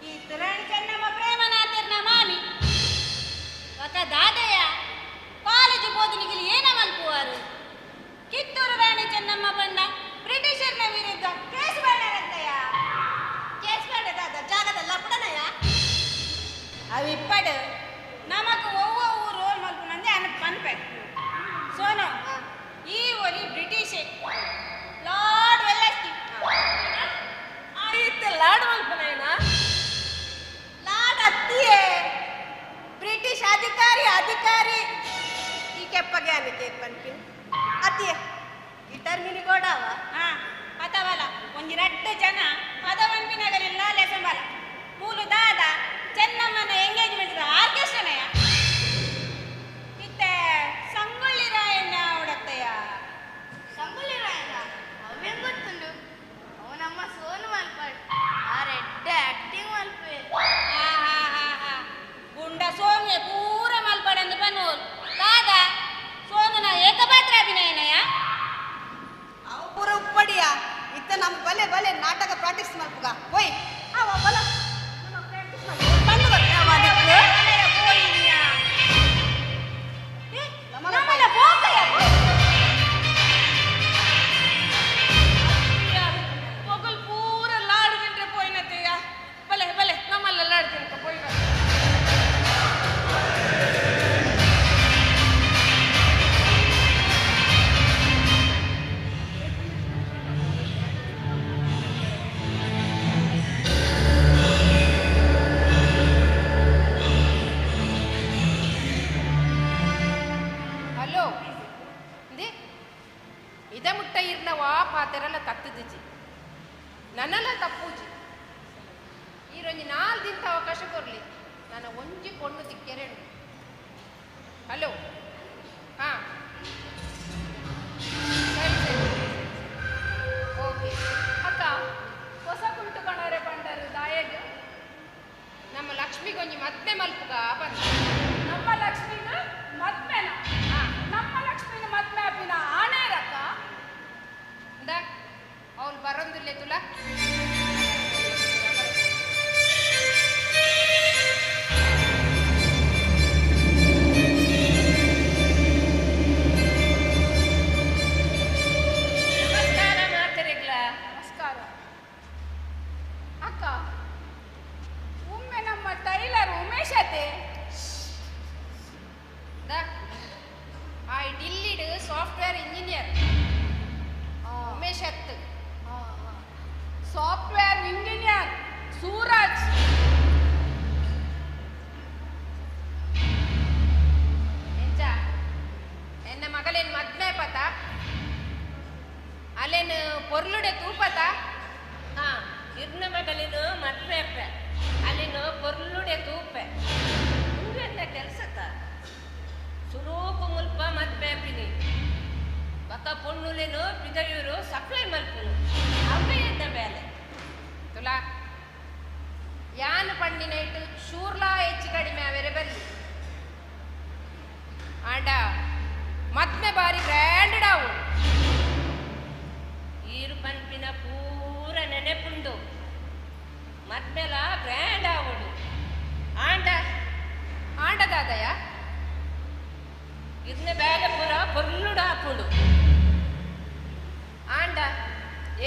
ಕಿತ್ತೂರು ರಾಣಿ ಚೆನ್ನಮ್ಮ ಪ್ರೇಮನಾಥರ್ನ ಮಾಮಿ. ఒక ದಾದಯ್ಯ ಕಾಲೇಜು ಬೋಧನೆಗೆ ಏನ ಮಲ್ಪುವಾರು. ಕಿತ್ತೂರು ರಾಣಿ ಚೆನ್ನಮ್ಮ ಬಂಡ ಬ್ರಿಟಿಷರ್ನ ವಿರುದ್ಧ ಕೇಸ್ ಮಾಡಾರಂತಯ್ಯ. ಕೇಸ್ ಮಾಡದಾದ ಜಾಗದಲ್ಲ ಪುಡನಯ್ಯ. ಅವಿಪ್ಪಡು ನಮಕ್ ಒವ್ವ ರೋಲ್ ಮಲ್ಪುನಂದೆ ಅನ್ ಪನ್ಪೆ. ಸೋನು ಈ ಒಲಿ ಬ್ರಿಟಿಷ್ ಲಾರ್ಡ್ ವೆಲ್ಲೆಸ್ಲಿ. ಇತ್ತೆ ಲಾರ್ಡ್ ಮಲ್ಪುನಯ್ಯನ? ಲಾರ್ಡ್ ಅತ್ತಿಯೇ ಬ್ರಿಟಿಷ್ ಅಧಿಕಾರಿ ಅಧಿಕಾರಿ. ಈ ಕೆಪ್ಪಗೆ ಅನಿಕೆ ಪನ್ಪಿನ್ ಅತ್ತಿಯೇ ಈ ಟರ್ಮಿನಿ ಗೋಡಾವ. ಹಾ ಪತವಲ ಒಂಜಿ ರಡ್ಡು ಜನ ಪದವಂಪಿನಗಲಿಲ್ಲ ಲೆಸಂಬಲ ಮೂಲು ದಾದ ಚೆನ್ನಮ್ಮನ ಎಂಗೇಜ್ಮೆಂಟ್ ಆರ್ಕೆಸ್ಟ್ರನಯ್ಯ. ಇತ್ತೆ ಸಂಗೊಳ್ಳಿ ರಾಯಣ್ಣ ಉಡತ್ತಯ್ಯ. ಸಂಗೊಳ್ಳಿ ರಾಯಣ್ಣ ಅವೇನ್ ಗೊತ್ತುಂಡು? ಅವನಮ್ಮ ಸೋನು ಮಲ್ಪಾಡು ಆ ರೆಡ್ಡ ಆಕ್ಟಿಂಗ್ ಮಲ್ಪೆ. ಹಾ ಹಾ ಹಾ ಹಾ ಗುಂಡ ಸೋಮೆ ಪೂರ ಮಲ್ಪಾಡಂದು ಬನ್ನೋಲ್ ದಾದ ಸೋನುನ ಏಕಪಾತ್ರ ಅಭಿನಯನಯ್ಯ. ಅವು ಪೂರ ಉಪ್ಪಡಿಯ ಇತ್ತ ನಮ್ಮ ಬಲೆ ಬಲೆ ನಾಟಕ ಪ್ರಾಕ್ಟೀಸ್ ಮಲ್ಪುಗ ಹೋಯ್. ಅವ ಬಲ ಬಂದು ಪೊಗಲ್ ಪೂರ ಲಾಡು ತಿಂದ್ರೆ ಪೋಯಿನತೆಯ. ಬಲೆ ಬಲೆ ನಮ್ಮಲ್ಲ ಲಾಡು ತಿನ್ಕ ಪೋಯಿನ. ಹಲೋ ಇದ ಮುಟ್ಟ ಇರ್ನವ ಪಾತೆರಲ್ಲ ತತ್ತದಿಜಿ ನನ್ನಲ್ಲ ತಪ್ಪೂಜಿ. ಈರೊಂಜಿ ನಾಲ್ ದಿನದ ಅವಕಾಶ ಕೊರ್ಲಿ ನನ್ನ ಒಂಜಿ ಪೊಣ್ಣು ತಿಕ್ಕೆರೆಂಡು. ಹಲೋ ಹಾ ಸರಿ ಸರಿ ಓಕೆ. ಅಕ್ಕ ಹೊಸ ಕುಂಟು ಕಣರೆ ಪಂಡರು ದಾಯಗ್. ನಮ್ಮ ಲಕ್ಷ್ಮಿಗೊಂಜಿ ಮದ್ಮೆ ಮಲ್ಪುಗ ಬಂದ. ನಮ್ಮ ಲಕ್ಷ್ಮಿನ ಮದ್ಮೆನ? ನಮ್ಮ ಲಕ್ಷ್ಮಿನ ಮದ್ಮೆ ಅಪ್ಪಿನ ಆಣೇರಕ್ಕ. ಇಂದ ಅವಳು ಬರೋದಿಲ್ಲ ತುಲ. ನಮಸ್ಕಾರ ಮಾತರಿಗ್ಲ. ನಮಸ್ಕಾರ ಅಕ್ಕ. ಒಮ್ಮೆ ನಮ್ಮ ಟೈಲರ್ ಉಮೇಶ್ ಅತೆ. ಆ ಡಿಲ್ಲಿಡ್ ಸಾಫ್ಟ್ವೇರ್ ಇಂಜಿನಿಯರ್ ಉಮೇಶ್ ಅತ್. ಸಾಫ್ಟ್ವೇರ್ ಯಾನ್ ಪಂಡಿನೈಟ್ ಶೂರ್ಲಾ ಹೆಚ್ಚು ಕಡಿಮೆ ಅವೆರೆ ಬಲ್ಲಿ ಆಂಡ ಮದ್ಮೆ ಬಾರಿ ಗ್ರ್ಯಾಂಡ್ ಆವು ಈರು ಪನ್ಪಿನ ಪೂರ ನೆನೆಪುಂಡು ಮದ್ಮೆಲ ಗ್ರ್ಯಾಂಡ್ ಆವಡು ಆಂಡ ಆಂಡ ದಾದಯ ಇದನ್ನ ಬೇಗ ಪೂರ ಪೊರ್ಲುಡು ಆಪುಂಡು ಆಂಡ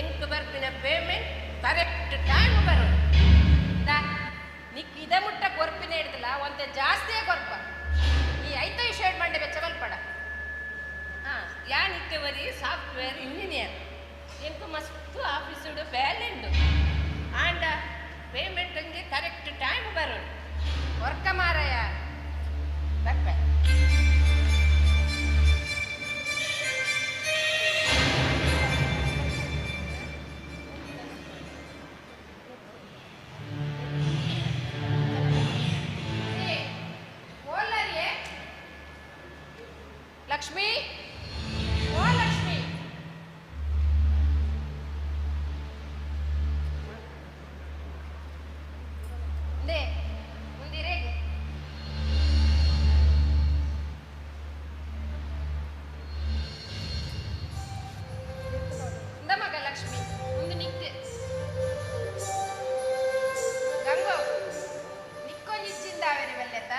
ಎಂಕ್ ಬರ್ಪಿನ ಪೇಮೆಂಟ್ ಕರೆಕ್ಟ್ ಟೈಮ್ ಬರು ದಾ ನಿಕ್ ಇದ ಮುಟ್ಟ ಕೊರ್ಪಿನ ಹಿಡ್ದಲ್ಲ ಒಂತೆ ಜಾಸ್ತಿಯೇ ಕೊರ್ಪ ಈ ಐತೋ ಈ ಶೇಡ್ ಮಂಡೆ ಬೆಚ್ಚ ಮಲ್ಪಡ ಹಾಂ ಯಾನಿತ್ತೆ ವರಿ ಸಾಫ್ಟ್ವೇರ್ ಇಂಜಿನಿಯರ್ ಎಂಕ್ ಮಸ್ತ್ ಆಫೀಸುಡು ಬೇಲೆಂಡು ಆಂಡ ಪೇಮೆಂಟ್ ಹಂಗೆ ಕರೆಕ್ಟ್ ಟೈಮ್ ಬರೋಡು ವರ್ಕ ಮಾರಾಯ ಬರ್ಪೆ ಲಕ್ಷ್ಮಿ ಓ ಲಕ್ಷ್ಮಿ ನೇ ಮುಂದಿರೇ ಇಂದ ಮಗ ಲಕ್ಷ್ಮಿ ಮುಂದೆ ನಿಕ್ಕೆ ಗಂಗೋ ನಿಕ್ಕೊಂಜಿಚ್ಚಿಂದ ಅವೇರಿ ಬಲ್ಲೆತ್ತ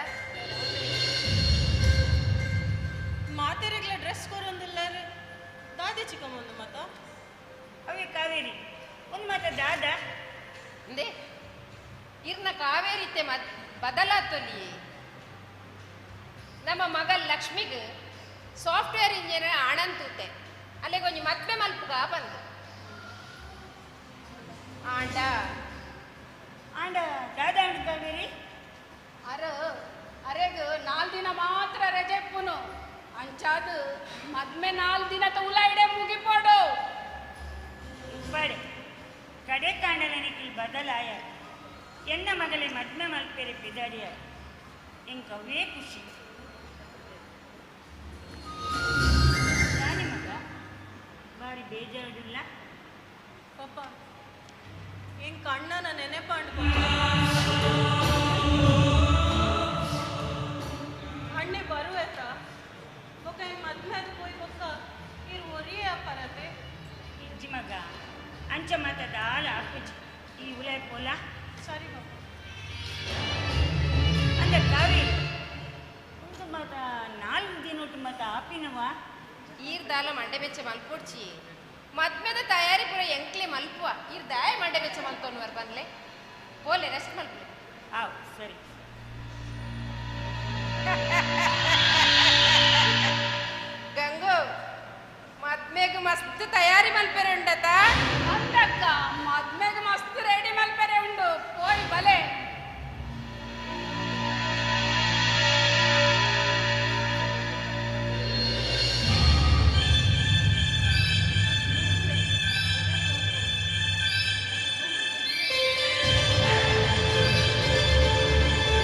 ಮಾತೆರೆಗ್ಲ ಡ್ರೆಸ್ ಕೊರೊಂದಿಲ್ಲಾರು ದಾದೆ ಚಿಕ್ಕಮ್ಮಂದು ಮಾತ ಅವೇ ಕಾವೇರಿ ಒಂದು ಮಾತ ದಾದ ಅಂದೆ ಇರ್ನ ಕಾವೇರಿತೆ ಮತ್ ಬದಲಾತೊಲಿ ನಮ್ಮ ಮಗ ಲಕ್ಷ್ಮಿಗ್ ಸಾಫ್ಟ್ವೇರ್ ಇಂಜಿನಿಯರ್ ಆಣಂದ್ ತೂತೆ ಅಲ್ಲಿಗೆ ಒಂಜಿ ಮದ್ವೆ ಮಲ್ಪುಗ ಬಂದು ಆಂಡ ಆಂಡ ದಾದ ಆಂಡ ಕಾವೇರಿ ಅರ ಅರೆಗ್ ನಾಲ್ ದಿನ ಮಾತ್ರ ರಜೆ ಪುನು ಅಂಚಾದು ಮದ್ಮೆ ನಾಲ್ ದಿನ ತೌಲ ಇಡೆ ಮುಗಿಪೋಡು ಉಪ್ಪಾಡೆ ಕಡೆ ಕಾಂಡಲನಿಗೆ ಬದಲಾಯ ಎನ್ನ ಮಗಲೆ ಮದ್ಮೆ ಮಲ್ಪೆರೆ ಪಿದಾಡಿಯ ಎಂಕವೇ ಖುಷಿ ರಾಣಿ ಮಗ ಬಾರಿ ಬೇಜಾರಿಲ್ಲ ಪಾಪ ಎಂಕ್ ಅಣ್ಣನ ನೆನೆಪಾಂಡ್ ಅಣ್ಣೆ ಬರುವೆತ ಬೊಕ್ಕ ಎಂಕ್ ಮದ್ಮೆ ಅದು ಪೋಯ್ ಬೊಕ್ಕ ಇರ್ ಒರಿಯೇ ಅಪ್ಪರತೆ ಇಜ್ಜಿ ಮಗ ಅಂಚ ಮಾತ ದಾಲ ಆಪುಜಿ ಈ ಉಲೈ ಪೋಲ ಸರಿ ಪಾಪ ಅಂದ ಕಾವೇರಿ ಒಂದು ಮಾತ ನಾಲ್ಕು ದಿನ ಮಾತ ಆಪಿನವ ಈರ್ ದಾಲ ಮಂಡೆ ಬೆಚ್ಚ ಮಲ್ಪೊಡ್ಚಿ ಮದ್ಮೆದ ತಯಾರಿ ಪೂರ ಎಂಕ್ಲೆ ಮಲ್ಪುವ ಈರ್ ದಾಯ ಮಂಡೆ ಬೆಚ್ಚ ಮಲ್ತೋನ್ವರ್ ಬನ್ಲೆ ಪೋಲೆ ರೆಸ್ಟ್ ಮಲ್ಪಲೆ ಆವ್ ಸರಿ ಗಂಗು ಮದ್ಮೆಗ್ ಮಸ್ತ್ ತಯಾರಿ ಮಲ್ಪೆರೆ ಉಂಡತ ಅಂದಕ್ಕ ಮದ್ಮೆಗ್ ಮಸ್ತ್ ರೆಡಿ ಮಲ್ಪೆರೆ ಉಂಡು ಪೋಯ್ ಬಲೆ ಆ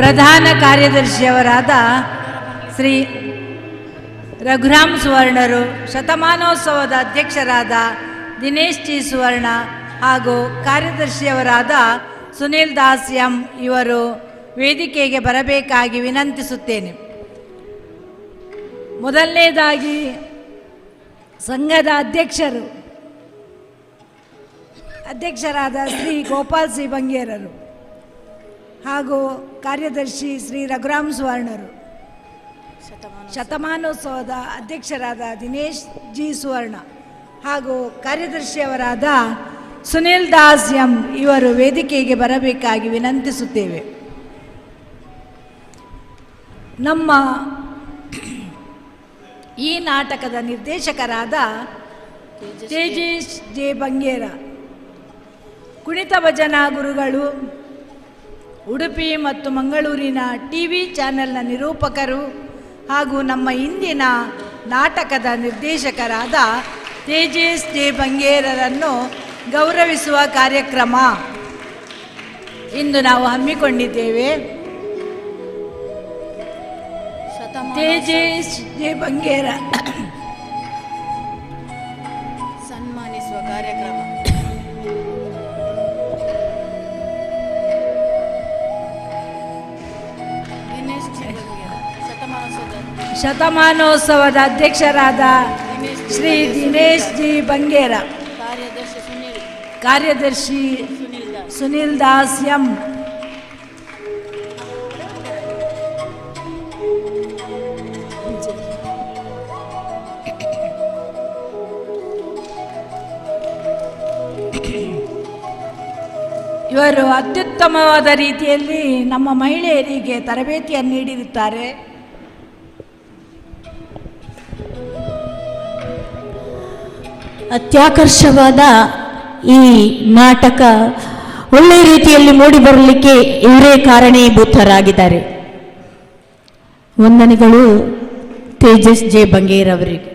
ಪ್ರಧಾನ ಕಾರ್ಯದರ್ಶಿಯವರಾದ ಶ್ರೀ ರಘುರಾಮ್ ಸುವರ್ಣರು, ಶತಮಾನೋತ್ಸವದ ಅಧ್ಯಕ್ಷರಾದ ದಿನೇಶ್ ಜಿ ಸುವರ್ಣ ಹಾಗೂ ಕಾರ್ಯದರ್ಶಿಯವರಾದ ಸುನೀಲ್ ದಾಸ್ ಎಂ ಇವರು ವೇದಿಕೆಗೆ ಬರಬೇಕಾಗಿ ವಿನಂತಿಸುತ್ತೇನೆ. ಮೊದಲನೇದಾಗಿ ಸಂಘದ ಅಧ್ಯಕ್ಷರಾದ ಶ್ರೀ ಗೋಪಾಲ್ ಸಿ ಬಂಗೇರರು ಹಾಗೂ ಕಾರ್ಯದರ್ಶಿ ಶ್ರೀ ರಘುರಾಮ್ ಸುವರ್ಣರು, ಶತಮಾನೋತ್ಸವದ ಅಧ್ಯಕ್ಷರಾದ ದಿನೇಶ್ ಜಿ ಸುವರ್ಣ ಹಾಗೂ ಕಾರ್ಯದರ್ಶಿಯವರಾದ ಸುನೀಲ್ ದಾಸ್ ಎಂ ಇವರು ವೇದಿಕೆಗೆ ಬರಬೇಕಾಗಿ ವಿನಂತಿಸುತ್ತೇವೆ. ನಮ್ಮ ಈ ನಾಟಕದ ನಿರ್ದೇಶಕರಾದ ತೇಜೇಶ್ ಜೆ ಬಂಗೇರ, ಕುಣಿತ ಭಜನಾ ಗುರುಗಳು, ಉಡುಪಿ ಮತ್ತು ಮಂಗಳೂರಿನ ಟಿ ವಿ ಚಾನೆಲ್ನ ನಿರೂಪಕರು ಹಾಗೂ ನಮ್ಮ ಇಂದಿನ ನಾಟಕದ ನಿರ್ದೇಶಕರಾದ ತೇಜೇಶ್ ಜೆ ಬಂಗೇರರನ್ನು ಗೌರವಿಸುವ ಕಾರ್ಯಕ್ರಮ ಇಂದು ನಾವು ಹಮ್ಮಿಕೊಂಡಿದ್ದೇವೆ. ತೇಜೇಶ್ ಜೆ ಬಂಗೇರ ಸನ್ಮಾನಿಸುವ ಕಾರ್ಯಕ್ರಮ. ಶತಮಾನೋತ್ಸವದ ಅಧ್ಯಕ್ಷರಾದ ಶ್ರೀ ದಿನೇಶ್ ಜಿ ಬಂಗೇರ, ಕಾರ್ಯದರ್ಶಿ ಸುನೀಲ್ ದಾಸ್ ಎಂ. ಇವರು ಅತ್ಯುತ್ತಮವಾದ ರೀತಿಯಲ್ಲಿ ನಮ್ಮ ಮಹಿಳೆಯರಿಗೆ ತರಬೇತಿಯನ್ನು ನೀಡಿರುತ್ತಾರೆ. ಅತ್ಯಾಕರ್ಷವಾದ ಈ ನಾಟಕ ಒಳ್ಳೆಯ ರೀತಿಯಲ್ಲಿ ಮೂಡಿಬರಲಿಕ್ಕೆ ಇವರೇ ಕಾರಣೀಭೂತರಾಗಿದ್ದಾರೆ. ವಂದನೆಗಳು ತೇಜಸ್ ಜೆ ಬಂಗೇರ್ ಅವರಿಗೆ.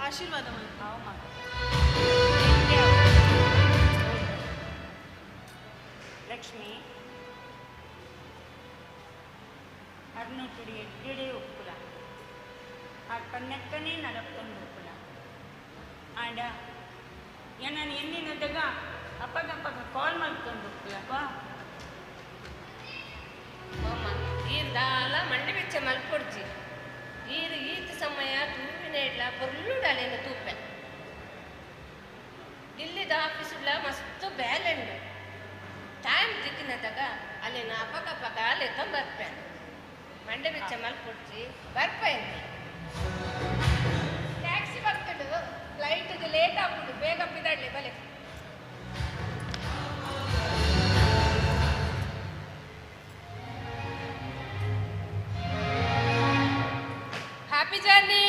ಆಶೀರ್ವಾದ. ಲಕ್ಷ್ಮಿ ಅರ್ನೂಟುಡಿ ಎಡ್ಡೆ ಉಪ್ಪುಲ ಆ ಪನ್ನೆಕ್ಕನೇ ನಡಕೊಂಡು ಉಪ್ಪುಲ ಆಂಡ ನಾನು ಎನ್ನಿನದಾಗ ಅಪ್ಪಗಪ್ಪಗ ಕಾಲ್ ಮಾಡ್ಕೊಂಡು ಉಪ್ಪುಲಪ್ಪ. ಈರ್ದಾಲ ಮಂಡಿ ಬೆಚ್ಚ ಮಲ್ಪೊಡ್ಜಿ ಈರು ಈತ ಸಮಯ ತೂಪಿನ ಇಡ್ಲ ಪೊರ್ಲುಡಲೇನು ತೂಪೆ ಇಲ್ಲಿದ ಆಫೀಸುಡ್ಲ ಮಸ್ತ್ ಬ್ಯಾಲೆಂಡ್ ಟೈಮ್ ದಿಕ್ಕಿನದಾಗ ಅಲ್ಲಿನ ಅಪಕಪಕ ಅಲ್ಲೇ ಬರ್ಪೆ. ಮಂಡೆ ಬೆಚ್ಚ ಮಲ್ಪೊಡ್ಚಿ ಬರ್ಪ ಎಂತ ಟ್ಯಾಕ್ಸಿ ಬರ್ತಡು ಫ್ಲೈಟ್ಗೆ ಲೇಟ್ ಆಗ್ಬಿಡು ಬೇಗ ಪಿದಾಡ್ಲಿ ಬಲೆ. Happy journey.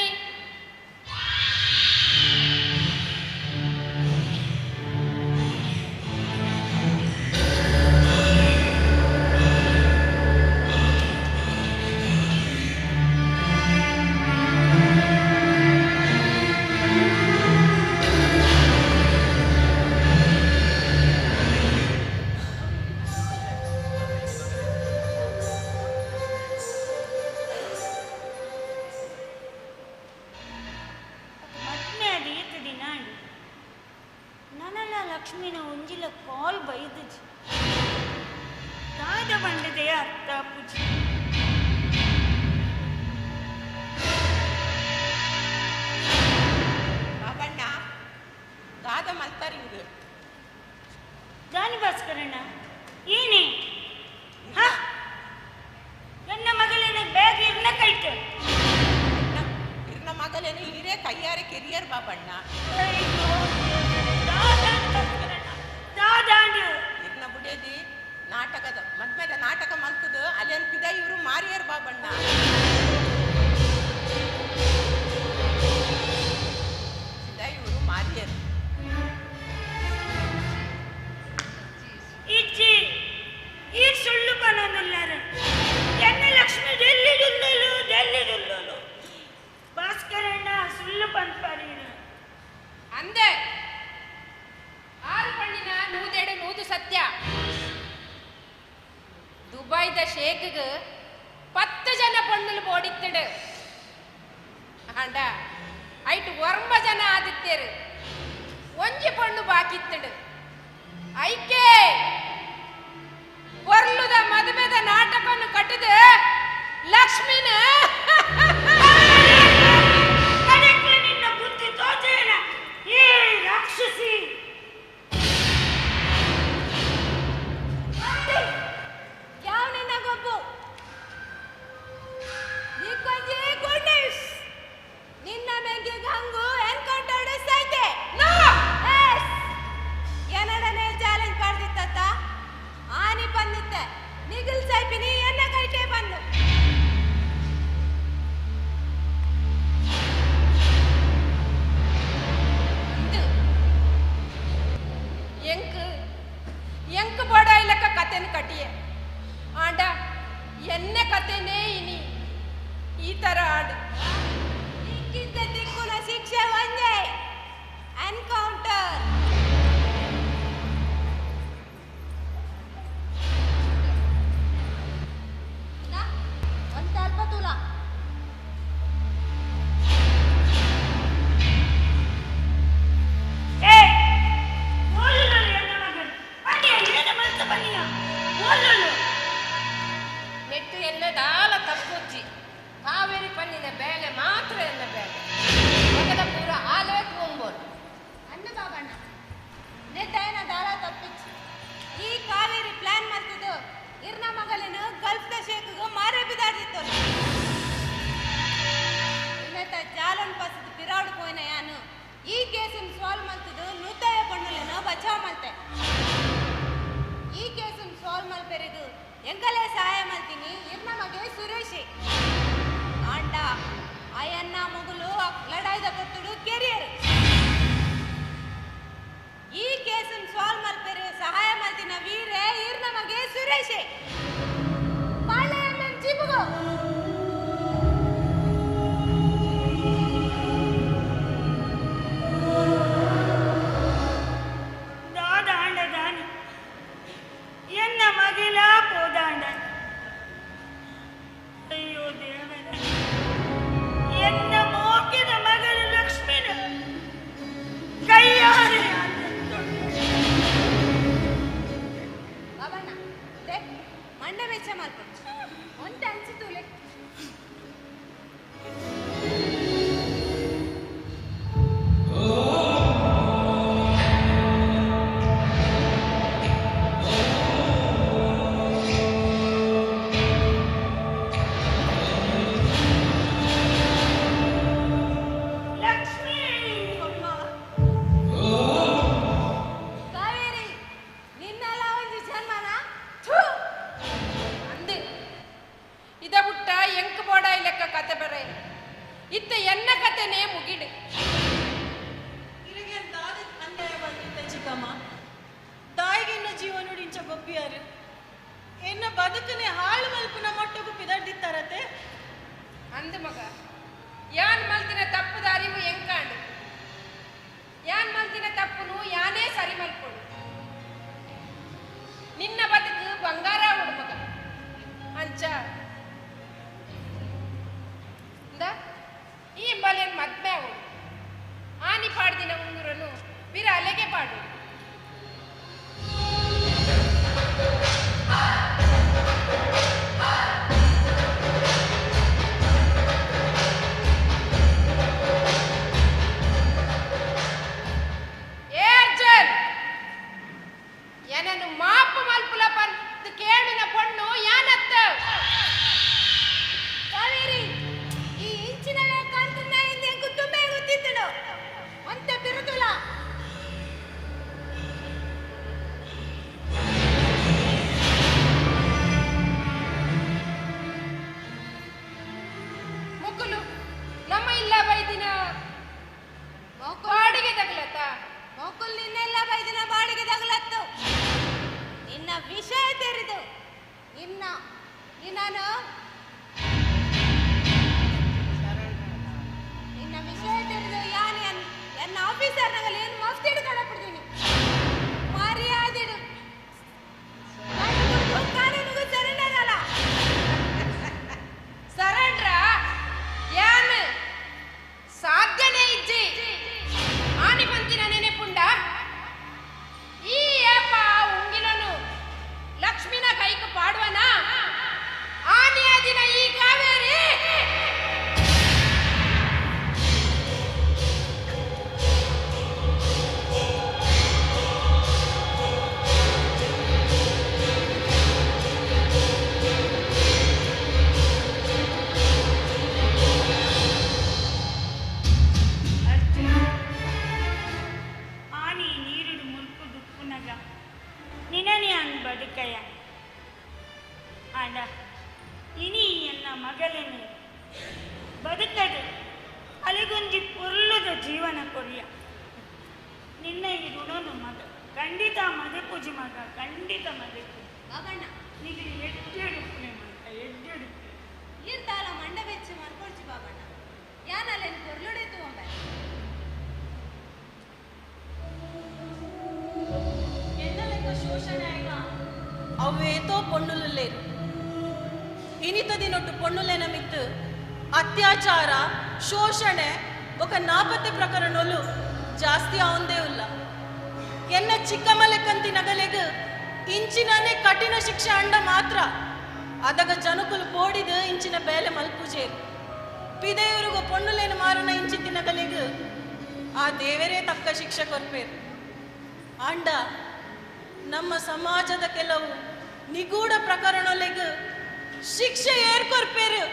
ಲಕ್ಷ್ಮಿನ ಒಂಜಿಲ ಕಾಲ್ ಬೈದುಜಿ ದಾದ ಬಂಡದೆಯ ಅರ್ಥ ಪೂಜಿ. ಬಾಬಣ್ಣ ದಾದ ಮಲ್ತಾರೆ ಇವರು. ದಾನಿ ಭಾಸ್ಕರಣ್ಣ ಏನೇ ಹಾ ನನ್ನ ಮಗಳೇನ ಬ್ಯಾಗ್ ಇರ್ನ ಕೈಟು ಇರ್ನ ಮಗಳೇನು ಹಿರೇ ಕೈಯಾರೆ ಕೆರಿಯರ್ ಬಾಬಣ್ಣ. ಇರ್ನ ಬುಡೇದಿ ನಾಟಕದ ಮದ್ಮೆದ ನಾಟಕ ಮಲ್ತದು ಅಲ್ಲೇನು ಪಿದ ಇವರು ಮಾರಿಯರ್ ಬಾಬಣ್ಣ. ಪಿದ ಇವರು ಮಾರಿಯರ್. ಇಜ್ಜಿ ಈ ಸುಳ್ಳು ಬನ್ನೋದಿಲ್ಲಾರ ಎನ್ನ ಲಕ್ಷ್ಮಿ ಡೆಲ್ಲಿ ದುಲ್ಲಲು ಡೆಲ್ಲಿ ದುಲ್ಲಲು ಭಾಸ್ಕರಣ್ಣ ಸುಳ್ಳು ಪನ್ಪಾರೀರು ಅಂದೆ ಆರು ಪಣ್ಣಿನ ನೂದೆಡು ನೂದು ಸತ್ಯ. ದುಬೈದ ಶೇಖಗ್ 10 ಜನ ಪಣ್ಣುಲು ಬೋಡಿತ್ತಡು ಆಂಡ ಐಟು 9 ಜನ ಆದಿತ್ತೇರು ಒಂಜಿ ಪಣ್ಣು ಬಾಕಿತ್ತಡು. ಐಕೆ ಪೊರ್ಲುದ ಮದುವೆದ ನಾಟಕವನ್ನು ಕಟ್ಟಿದ ಲಕ್ಷ್ಮಿನ ನಿನ್ನ ಬುದ್ಧಿ ತೋಜೇನ ಏ ರಾಕ್ಷಸಿ. ಯಾವ ನಿನ್ನ ಗೊಬ್ಬು ನಿಕ್ಕೊಂಜಿ ಗುಡ್ ನ್ಯೂಸ್. ನಿನ್ನ ಮೆಂಗಿಗೆ ಹಂಗು ಎನ್ಕೌಂಟರ್ ಸೈತೆ. ಎಸ್ ಎರಡನೇ ಚಾಲೆಂಜ್ ಪಡೆದಿತ್ತ ಆನಿ ಬಂದಿತ್ತೆ ನಿಗಲ್ ಸೈಪಿನಿ ಎನ್ನ ಕೈಟೆ ಬಂದು. ಎಂಕ್ ಎಂಕ್ ಬೋಡ ಇಲ್ಲಕ್ಕ ಕತೆನ ಕಟ್ಟಿಯೆ ಆಂಡ ಎನ್ನೆ ಕತೆನೇ ಇನಿ ಈ ತರ ಆಡು. ಇಕ್ಕಿದ್ದ ದಿಕ್ಕುನ ಶಿಕ್ಷೆ ಒಂದೇ ಎನ್ಕೌಂಟರ್. ಒಂದು ಅಲ್ಪ ತುಲ ನೆಟ್ಟು ಎಲ್ಲ ದಾಲ ತಪ್ಪುಜ್ಜಿ ಕಾವೇರಿ ಪನ್ನಿನ ಬೇಲೆ ಮಾತ್ರ ಎನ್ನ ಬೇಲೆ ಮಗದ ಪೂರ ಆಲೇ ತೂಂಬೋದು. ಅನ್ನ ಬಾಬಣ್ಣ ನೆಟ್ಟಾಯನ ದಾಲ ತಪ್ಪಿಚ್ಚಿ ಈ ಕಾವೇರಿ ಪ್ಲಾನ್ ಮಾಡ್ತಿದ್ದು ಇರ್ನ ಮಗಲಿನ ಗಲ್ಫ್ದ ಶೇಖಗ್ ಮಾರೇ ಬಿದಾಡ್ದಿತ್ತು. ಇನ್ನತ್ತ ಜಾಲನ್ ಪಸದ ಪಿರಾಡು ಪೋಯಿನ ಯಾನು ಈ ಕೇಸನ್ನು ಸಾಲ್ವ್ ಮಾಡ್ತಿದ್ದು ನೂತಾಯ ಪಣ್ಣುಲೇನ ಬಚಾವ್ ಮಾಡ್ತೆ. ಈ ಕೇಸನ್ನು ಸಾಲ್ವ್ ಮಲ್ಪೆರೆಗು ಎಂಕಲೇ ಸಹಾಯ ಮಾಡ್ತೀನಿ ಇರ್ನ ಮಗೆ ಸುರೇಶಿ ಆಂಡ ಅಯ್ಯನ್ನ ಮಗುಲು ಲಡಾಯ್ದ ಕೊತ್ತುಡು ಕೆರಿಯರ್. ಈ ಕೇಸನ್ನು ಸಾಲ್ವ್ ಮಲ್ಪೆರೆ ಸಹಾಯ ಮಾಡ್ತಿನ ವೀರೇ ಇರ್ನ ಮಗೆ ಸುರೇಶಿ. ಪಾಳೆ ಜೀಪುಗು ದಾದಾಂಡ ದಾನಿ ಎನ್ನ ಮಗಿಲ ಪೋದಾಂಡ. ಅಯ್ಯೋ ದೇವರ ಎನ್ನ ಮೋಕಿದ ಮಗಳು ಲಕ್ಷ್ಮಿನ ಮೊಕುಲ್ ನಿನ್ನೆಲ್ಲ ಬೈದಿನ ಬಾಡಿಗೆ ತಗಲತ್ತು. ನಿನ್ನ ವಿಷಯ ತೆರೆದು ನಿನ್ನ ನಿನ್ನನು ನಿನ್ನ ವಿಷಯ ತೆರೆದು ಯಾನ್ ಎನ್ನ ಆಫೀಸರ್ ನಗಲು ಏನು ಮಫ್ತಿ ಹಿಡ್ಕೊಳಬಿಡ್ತೀನಿ. ಮರ್ಯಾದಿಡು ಕಾನೂನಿಗೂ ಸರೆಂಡರ್ ಅಲ್ಲ. ಸರೆಂಡ್ರ ಯಾನ್ ಸಾಧ್ಯನೇ ಇಜ್ಜಿ. ಆನಿ ಬಂತಿನ ನೆನೆಪುಂಡ ಈ ಏಪ ಉಂಗಿಲನು ಲಕ್ಷ್ಮಿನ ಕೈಕ್ ಪಾಡುವನ ಆನಿಯ ದಿನ ಈ ಕಾವೇರಿ ಅರ್ಜುನ ಆನಿ ನೀರುಡು ಮುಲ್ಕು ದುಪ್ಪುನಗ ನಿನನೆ ಅನ್ ಬದುಕಯ ಆಂಡ ಇನಿ ಎನ್ನ ಮಗಲೇನೆ ಬದುಕದು ಅಲಿಗುಂಜಿ ಪೊರ್ಲುದ ಜೀವನ ಕೊರಿಯ. ನಿನ್ನ ಈ ಋಣನು ಮಗ ಖಂಡಿತ ಮದಪೂಜಿ ಮಗ ಖಂಡಿತ ಮದಪೂಜಿ. ಬಾಬಣ್ಣ ನಿಗೆ ಎಡ್ಡೆಡುಪ್ಪುನೆ ಮಗ ಎಡ್ಡೆಡುಪ್ಪುನೆ. ಈರ್ತಾಲ ಮಂಡ ಬೆಚ್ಚಿ ಮಲ್ಕೊಡ್ಚಿ ಬಾಬಣ್ಣ ಯಾನಲ್ಲೇನು ಪೊರ್ಲುಡೆ ತೂಂಬೆ. ಎನ್ನ ಲೆಕ್ಕ ಶೋಷಣೆ ಆಯ್ಗ ಅವೇತೋ ಪೊಣ್ಣುಲು ಲೇರು. ಇನಿತ ದಿನೊಟ್ಟು ಪೊಣ್ಣುಲೆನ ಮಿತ್ತು ಅತ್ಯಾಚಾರ ಶೋಷಣೆ ఒక ನಾಪತ್ತೆ ಪ್ರಕರಣಲು ಜಾಸ್ತಿ ಆವಂದೇ ಉಲ್ಲ. ಎನ್ನ ಚಿಕ್ಕಮಲೆಕ್ಕಂತಿ ನಗಲೆಗ್ ಇಂಚಿನನೇ ಕಠಿಣ ಶಿಕ್ಷೆ ಅಂಡ ಮಾತ್ರ ಅದಗ ಜನಕುಲು ಪೋಡಿದ ಇಂಚಿನ ಬೇಲೆ ಮಲ್ಪುಜೇರು. ಪಿದೆಯೂರುಗು ಪೊಣ್ಣುಲೇನು ಮಾರುನ ಇಂಚಿತಿ ನಗಲೆಗ್ ಆ ದೇವರೇ ತಕ್ಕ ಶಿಕ್ಷೆ ಕೊರ್ಪೇರು. ಆಂಡ ನಮ್ಮ ಸಮಾಜದ ಕೆಲವು ನಿಗೂಢ ಪ್ರಕರಣಲೆಗ್ ಶಿಕ್ಷೆ ಏರ್ಕೊರ್ಪೇರು.